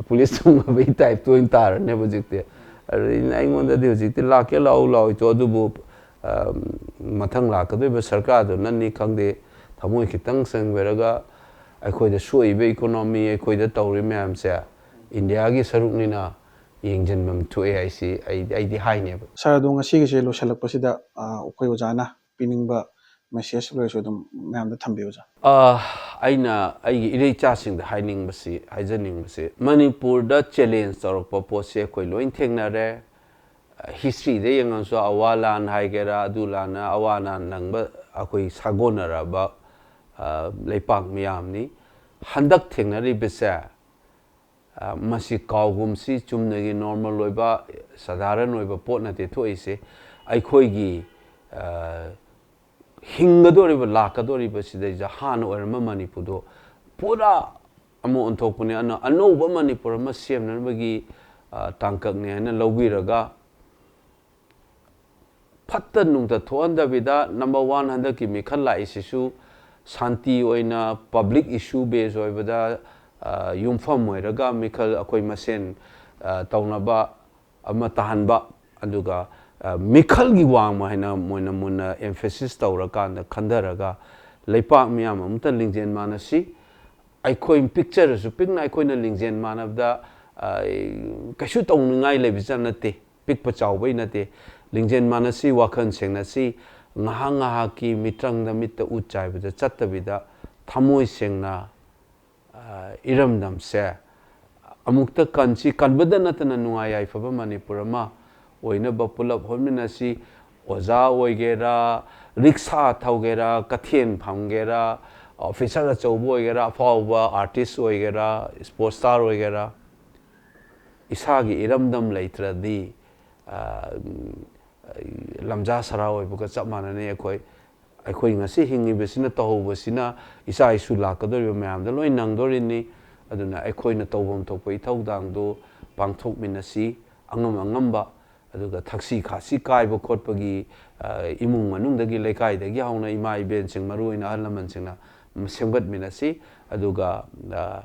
ꯄꯨꯂꯤꯁ ꯊꯨꯡꯉꯕꯒꯤ type ꯇ ꯑꯣꯏꯅ ꯇꯥꯔꯅꯦꯕ ꯍꯧꯖꯤꯛꯇꯤ꯫ ꯑꯗꯨꯅ ꯑꯩꯉꯣꯟꯗꯗꯤ ꯍꯧꯖꯤꯛꯇꯤ ꯂꯥꯛꯀꯦ ꯂꯥꯛꯑꯣ ꯂꯥꯛꯑꯣ ꯏꯆꯣ, ꯑꯗꯨꯕꯨ, ꯑ, ꯃꯊꯪ ꯂꯥꯛꯀꯗꯣꯏꯕ ꯁꯔꯀꯥꯔꯗꯨꯅꯅꯤ ꯈꯪꯗꯦ, ꯊꯃꯣꯏ ꯈꯤꯇꯪ ꯆꯪꯕꯤꯔꯒ ꯑꯩꯈꯣꯏꯗ ꯁꯣꯛꯏꯕ economy, ꯑꯩꯈꯣꯏꯗ ꯇꯧꯔꯤ ꯃꯌꯥꯝꯁꯦ ꯏꯟꯗꯤꯌꯥꯒꯤ ꯁꯔꯨꯛꯅꯤꯅ ꯌꯦꯡꯁꯤꯟꯐꯝ ꯊꯣꯛꯑꯦ ꯍꯥꯏꯁꯤ ꯑꯩ, ꯑꯩꯗꯤ ꯍꯥꯏꯅꯦꯕ꯫ Sir, ꯑꯗꯣ ꯉꯁꯤꯒꯤꯁꯦ ꯂꯣꯏꯁꯤꯜꯂꯛꯄꯁꯤꯗ, ꯑ, ꯑꯩꯈꯣꯏ ꯑꯣꯖꯥꯅ ꯄꯤꯅꯤꯡꯕ message ꯂꯩꯔꯁꯨ ꯑꯗꯨꯝ ꯃꯌꯥꯝꯗ ꯊꯝꯕꯤꯌꯨ sir꯫ ꯑ, ꯑꯩꯅ ꯑꯩꯒꯤ ꯏꯔꯩꯆꯥꯁꯤꯡꯗ ꯍꯥꯏꯅꯤꯡꯕꯁꯤ, ꯍꯥꯏꯖꯅꯤꯡꯕꯁꯤ, ꯃꯅꯤꯄꯨꯔꯗ challenge ꯇꯧꯔꯛꯄ ꯄꯣꯠꯁꯤ ꯑꯩꯈꯣꯏ ꯂꯣꯏ ꯊꯦꯡꯅꯔꯦ꯫ History ꯗ ꯌꯦꯡꯉꯁꯨ ꯑꯋꯥ ꯂꯥꯟ ꯍꯥꯏꯒꯦꯔꯥ, ꯑꯗꯨ ꯂꯥꯟꯅ ꯑꯋꯥ ꯑꯅꯥ ꯅꯪꯕ ꯑꯩꯈꯣꯏ ꯁꯥꯒꯣꯟꯅꯔꯕ, ꯑ, ꯂꯩꯄꯥꯛ ꯃꯤꯌꯥꯝꯅꯤ꯫ ꯍꯟꯗꯛ ꯊꯦꯡꯅꯔꯤꯕꯁꯦ, ꯑ, ꯃꯁꯤ ꯀꯥꯎꯒꯨꯝꯁꯤ ꯆꯨꯝꯅꯒꯤ normal ꯑꯣꯏꯕ, ꯁꯥꯙꯥꯔꯟ ꯑꯣꯏꯕ ꯄꯣꯠ ꯅꯠꯇꯦ ꯊꯣꯛꯏꯁꯦ꯫ ꯑꯩꯈꯣꯏꯒꯤ, ꯑ, ꯍꯤꯡꯒꯗꯧꯔꯤꯕ, ꯂꯥꯛꯀꯗꯧꯔꯤꯕ ꯁꯤꯗꯩꯁꯤꯗ ꯍꯥꯟꯅ ꯑꯣꯏꯔꯝꯕ ꯃꯅꯤꯄꯨꯔꯗꯣ ꯄꯨꯔꯥ ꯑꯃ ꯑꯣꯟꯊꯣꯛꯄꯅꯦ꯫ ꯑꯅ-, ꯑꯅꯧꯕ ꯃꯅꯤꯄꯨꯔ ꯑꯃ ꯁꯦꯝꯅꯅꯕꯒꯤ, ꯑ, ꯇꯥꯡꯀꯛꯅꯦ ꯍꯥꯏꯅ ꯂꯧꯕꯤꯔꯒ, ꯐꯠꯇ ꯅꯨꯡꯗ ꯊꯣꯛꯍꯟꯗꯕꯤꯗ, number one, ꯍꯟꯗꯛꯀꯤ ꯃꯤꯈꯜ ꯂꯥꯛꯏꯁꯤꯁꯨ ꯁꯥꯟꯇꯤ ꯑꯣꯏꯅ public issue base ꯑꯣꯏꯕꯗ, ꯑ, ꯌꯨꯝꯐꯝ ꯑꯣꯏꯔꯒ ꯃꯤꯈꯜ ꯑꯩꯈꯣꯏ ꯃꯁꯦꯟ, ꯑ, ꯇꯧꯅꯕ ꯑꯃ ꯇꯥꯍꯟꯕ, ꯑꯗꯨꯒ, ꯑ, ꯃꯤꯈꯜꯒꯤ ꯋꯥꯡꯃ ꯍꯥꯏꯅ ꯃꯣꯏꯅ ꯃꯨꯟꯅ emphasis ꯇꯧꯔꯀꯥꯟꯗ ꯈꯟꯊꯔꯒ ꯂꯩꯄꯥꯛ ꯃꯤꯌꯥꯝ ꯑꯃꯇ ꯂꯤꯡꯖꯦꯜ ꯃꯥꯟꯅꯁꯤ꯫ ꯑꯩꯈꯣꯏ ꯄꯤꯛꯆꯔꯁꯨ ꯄꯤꯛꯅ ꯑꯩꯈꯣꯏꯅ ꯂꯤꯡꯖꯦꯜ ꯃꯥꯟꯅꯕꯗ, ꯑ, ꯀꯩꯁꯨ ꯇꯧꯅꯤꯡꯉꯥꯏ ꯂꯩꯕꯁꯨ ꯅꯠꯇꯦ, ꯄꯤꯛꯄ ꯆꯥꯎꯕꯩ ꯅꯠꯇꯦ꯫ ꯂꯤꯡꯖꯦꯜ ꯃꯥꯟꯅꯁꯤ, ꯋꯥꯈꯜ ꯁꯦꯡꯅꯁꯤ, ꯉꯥꯏꯍꯥꯛ ꯉꯥꯏꯍꯥꯛꯀꯤ ꯃꯤꯇ꯭ꯔꯪꯗ ꯃꯤꯠꯇ ꯎꯠ ꯆꯥꯏꯕꯗ ꯆꯠꯇꯕꯤꯗ ꯊꯃꯣꯏ ꯁꯦꯡꯅ, ꯑ, ꯏꯔꯝꯗꯝꯁꯦ ꯑꯃꯨꯛꯇ ꯀꯟꯁꯤ, ꯀꯟꯕꯗ ꯅꯠꯇꯅ ꯅꯨꯡꯉꯥꯏ ꯌꯥꯏꯐꯕ ꯃꯅꯤꯄꯨꯔ ꯑꯃ ꯑꯣꯏꯅꯕ ꯄꯨꯂꯞ ꯍꯣꯠꯃꯤꯟꯅꯁꯤ꯫ ꯑꯣꯖꯥ ꯑꯣꯏꯒꯦꯔꯥ, ꯔꯤꯛꯁꯥ ꯊꯧꯒꯦꯔꯥ, ꯀꯩꯊꯦꯜ ꯐꯝꯒꯦꯔꯥ, ꯑꯣꯐꯤꯁꯥꯔ ꯑꯆꯧꯕ ꯑꯣꯏꯒꯦꯔꯥ, ꯑꯐꯥꯎꯕ ꯑꯥꯔꯇꯤꯁ ꯑꯣꯏꯒꯦꯔꯥ, ꯁ꯭ꯄꯣꯔꯠ ꯁ꯭ꯇꯥꯔ ꯑꯣꯏꯒꯦꯔꯥ, ꯏꯁꯥꯒꯤ ꯏꯔꯝꯗꯝ ꯂꯩꯇ꯭ꯔꯗꯤ, ꯑ, ꯂꯝꯖꯥ ꯁꯔꯥ ꯑꯣꯏꯕꯒ ꯆꯞ ꯃꯥꯟꯅꯅꯤ꯫ ꯑꯩꯈꯣꯏ, ꯑꯩꯈꯣꯏ ꯉꯁꯤ ꯍꯤꯡꯉꯤꯕꯁꯤꯅ, ꯇꯧꯍꯧꯕꯁꯤꯅ ꯏꯆꯥ ꯏꯁꯨ ꯂꯥꯛꯀꯗꯧꯔꯤꯕ ꯃꯌꯥꯝꯗ ꯂꯣꯏ ꯅꯪꯗꯣꯔꯤꯅꯤ꯫ ꯑꯗꯨꯅ ꯑꯩꯈꯣꯏꯅ ꯇꯧꯐꯝ ꯊꯣꯛꯄ ꯏꯊꯧꯗꯥꯡꯗꯨ ꯄꯥꯡꯊꯣꯛꯃꯤꯟꯅꯁꯤ, ꯑꯉꯝ ꯑꯉꯝꯕ꯫ ꯑꯗꯨꯒ ꯊꯛꯁꯤ ꯈꯥꯁꯤ ꯀꯥꯏꯕ ꯈꯣꯠꯄꯒꯤ, ꯑ, ꯏꯃꯨꯡ ꯃꯅꯨꯡꯗꯒꯤ, ꯂꯩꯀꯥꯏꯗꯒꯤ ꯍꯧꯅ ꯏꯃꯥ ꯏꯕꯦꯟꯁꯤꯡ, ꯃꯔꯨ ꯑꯣꯏꯅ ꯑꯍꯜ ꯂꯃꯟꯁꯤꯡꯅ ꯁꯦꯝꯒꯠꯃꯤꯟꯅꯁꯤ꯫ ꯑꯗꯨꯒ, ꯑ,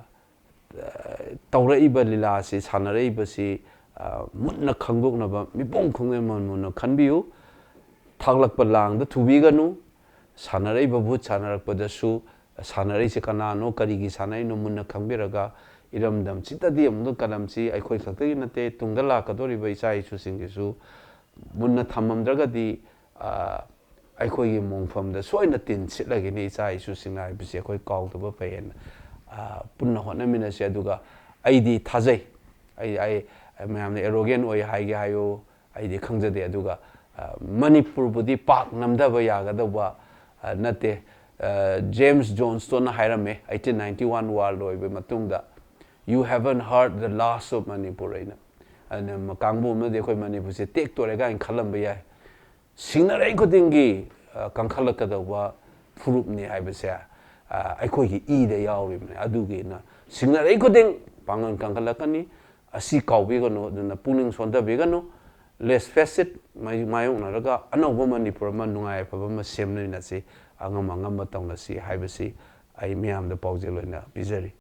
ꯇꯧꯔꯛꯏꯕ ꯂꯤꯂꯥꯁꯤ, ꯁꯥꯟꯅꯔꯛꯏꯕꯁꯤ, ꯑ, ꯃꯨꯟꯅ ꯈꯪꯗꯣꯛꯅꯕ, ꯃꯤꯄꯨꯝ ꯈꯨꯗꯤꯡꯃꯛ ꯃꯨꯟꯅ ꯈꯟꯕꯤꯌꯨ꯫ ꯊꯥꯛꯂꯛꯄ ꯂꯥꯡꯗ ꯊꯨꯕꯤꯒꯅꯨ꯫ ꯁꯥꯟꯅꯔꯛꯏꯕ ꯚꯨꯠ ꯁꯥꯟꯅꯔꯛꯄꯗꯁꯨ, ꯁꯥꯟꯅꯔꯛꯏꯁꯦ ꯀꯅꯥꯅꯣ, ꯀꯔꯤꯒꯤ ꯁꯥꯟꯅꯔꯤꯅꯣ ꯃꯨꯟꯅ ꯈꯪꯕꯤꯔꯒ, ꯏꯔꯝꯗꯝꯁꯤꯗꯗꯤ ꯑꯃꯨꯛꯇ ꯀꯂꯝꯁꯤ ꯑꯩꯈꯣꯏ ꯈꯛꯇꯒꯤ ꯅꯠꯇꯦ, ꯇꯨꯡꯗ ꯂꯥꯛꯀꯗꯧꯔꯤꯕ ꯏꯆꯥ ꯏꯁꯨꯁꯤꯡꯒꯤꯁꯨ ꯃꯨꯟꯅ ꯊꯝꯃꯝꯗ꯭ꯔꯒꯗꯤ, ꯑ, ꯑꯩꯈꯣꯏꯒꯤ ꯃꯣꯡꯐꯝꯗ ꯁꯣꯏꯅ ꯇꯤꯟ ꯁꯤꯠꯂꯒꯅꯤ ꯏꯆꯥ ꯏꯁꯨꯁꯤꯡꯅ ꯍꯥꯏꯕꯁꯤ ꯑꯩꯈꯣꯏ ꯀꯥꯎꯗꯕ ꯐꯩ ꯍꯥꯏꯅ, ꯑ, ꯄꯨꯟꯅ ꯍꯣꯠꯅꯃꯤꯟꯅꯁꯤ꯫ ꯑꯗꯨꯒ ꯑꯩꯗꯤ ꯊꯥꯖꯩ, ꯑꯩ, ꯑꯩ ꯃꯌꯥꯝꯅ ꯑꯦꯔꯣꯒꯦꯟ ꯑꯣꯏ ꯍꯥꯏꯒꯦ ꯍꯥꯏꯌꯨ, ꯑꯩꯗꯤ ꯈꯪꯖꯗꯦ꯫ ꯑꯗꯨꯒ, ꯑ, ꯃꯅꯤꯄꯨꯔꯕꯨꯗꯤ ꯄꯥꯛ ꯅꯝꯊꯕ ꯌꯥꯒꯗꯧꯕ, ꯑ, ꯅꯠꯇꯦ꯫ ꯑ, ꯖꯦꯝꯁ ꯖꯣꯟꯁꯇꯣꯟꯅ ꯍꯥꯏꯔꯝꯃꯦ, ꯑꯩꯠꯇꯤꯟ ꯅꯥꯏꯟꯇꯤ ꯋꯥꯟ ꯋꯥꯔ ꯂꯣꯏꯕ ꯃꯇꯨꯡꯗ, "You haven't heard the last of Manipur" ꯍꯥꯏꯅ꯫ ꯑꯗꯨꯅ ꯃ-, ꯀꯥꯡꯕꯨ ꯑꯃꯅꯗꯤ ꯑꯩꯈꯣꯏ ꯃꯅꯤꯄꯨꯔꯁꯦ ꯇꯦꯛꯇꯣꯔꯦ ꯀꯥꯏꯅ ꯈꯜꯂꯝꯕ ꯌꯥꯏ꯫ ꯁꯤꯡꯅꯔꯛꯏ ꯈꯨꯗꯤꯡꯒꯤ, ꯑ, ꯀꯟꯈꯠꯂꯛꯀꯗꯧꯕ ꯐꯨꯔꯨꯞꯅꯤ ꯍꯥꯏꯕꯁꯦ, ꯑ, ꯑꯩꯈꯣꯏꯒꯤ ꯏꯗ ꯌꯥꯎꯔꯤꯕꯅꯤ꯫ ꯑꯗꯨꯒꯤꯅ ꯁꯤꯡꯅꯔꯛꯏ ꯈꯨꯗꯤꯡ ꯄꯥꯡꯒꯜ ꯀꯟꯈꯠꯂꯛꯀꯅꯤ꯫ ꯑꯁꯤ ꯀꯥꯎꯕꯤꯒꯅꯨ, ꯑꯗꯨꯅ ꯄꯨꯛꯅꯤꯡ ꯁꯣꯟꯊꯕꯤꯒꯅꯨ꯫ Let's face it, ꯃꯥꯌꯣꯛꯅꯔꯒ ꯑꯅꯧꯕ ꯃꯅꯤꯄꯨꯔ ꯑꯃ, ꯅꯨꯡꯉꯥꯏ ꯌꯥꯏꯐꯕ ꯑꯃ ꯁꯦꯝꯃꯤꯟꯅꯁꯤ, ꯑꯉꯝ ꯑꯉꯝꯕ ꯇꯧꯅꯁꯤ ꯍꯥꯏꯕꯁꯤ ꯑꯩ ꯃꯤꯌꯥꯝꯗ ꯄꯥꯎꯖꯦꯜ ꯑꯣꯏꯅ ꯄꯤꯖꯔꯤ꯫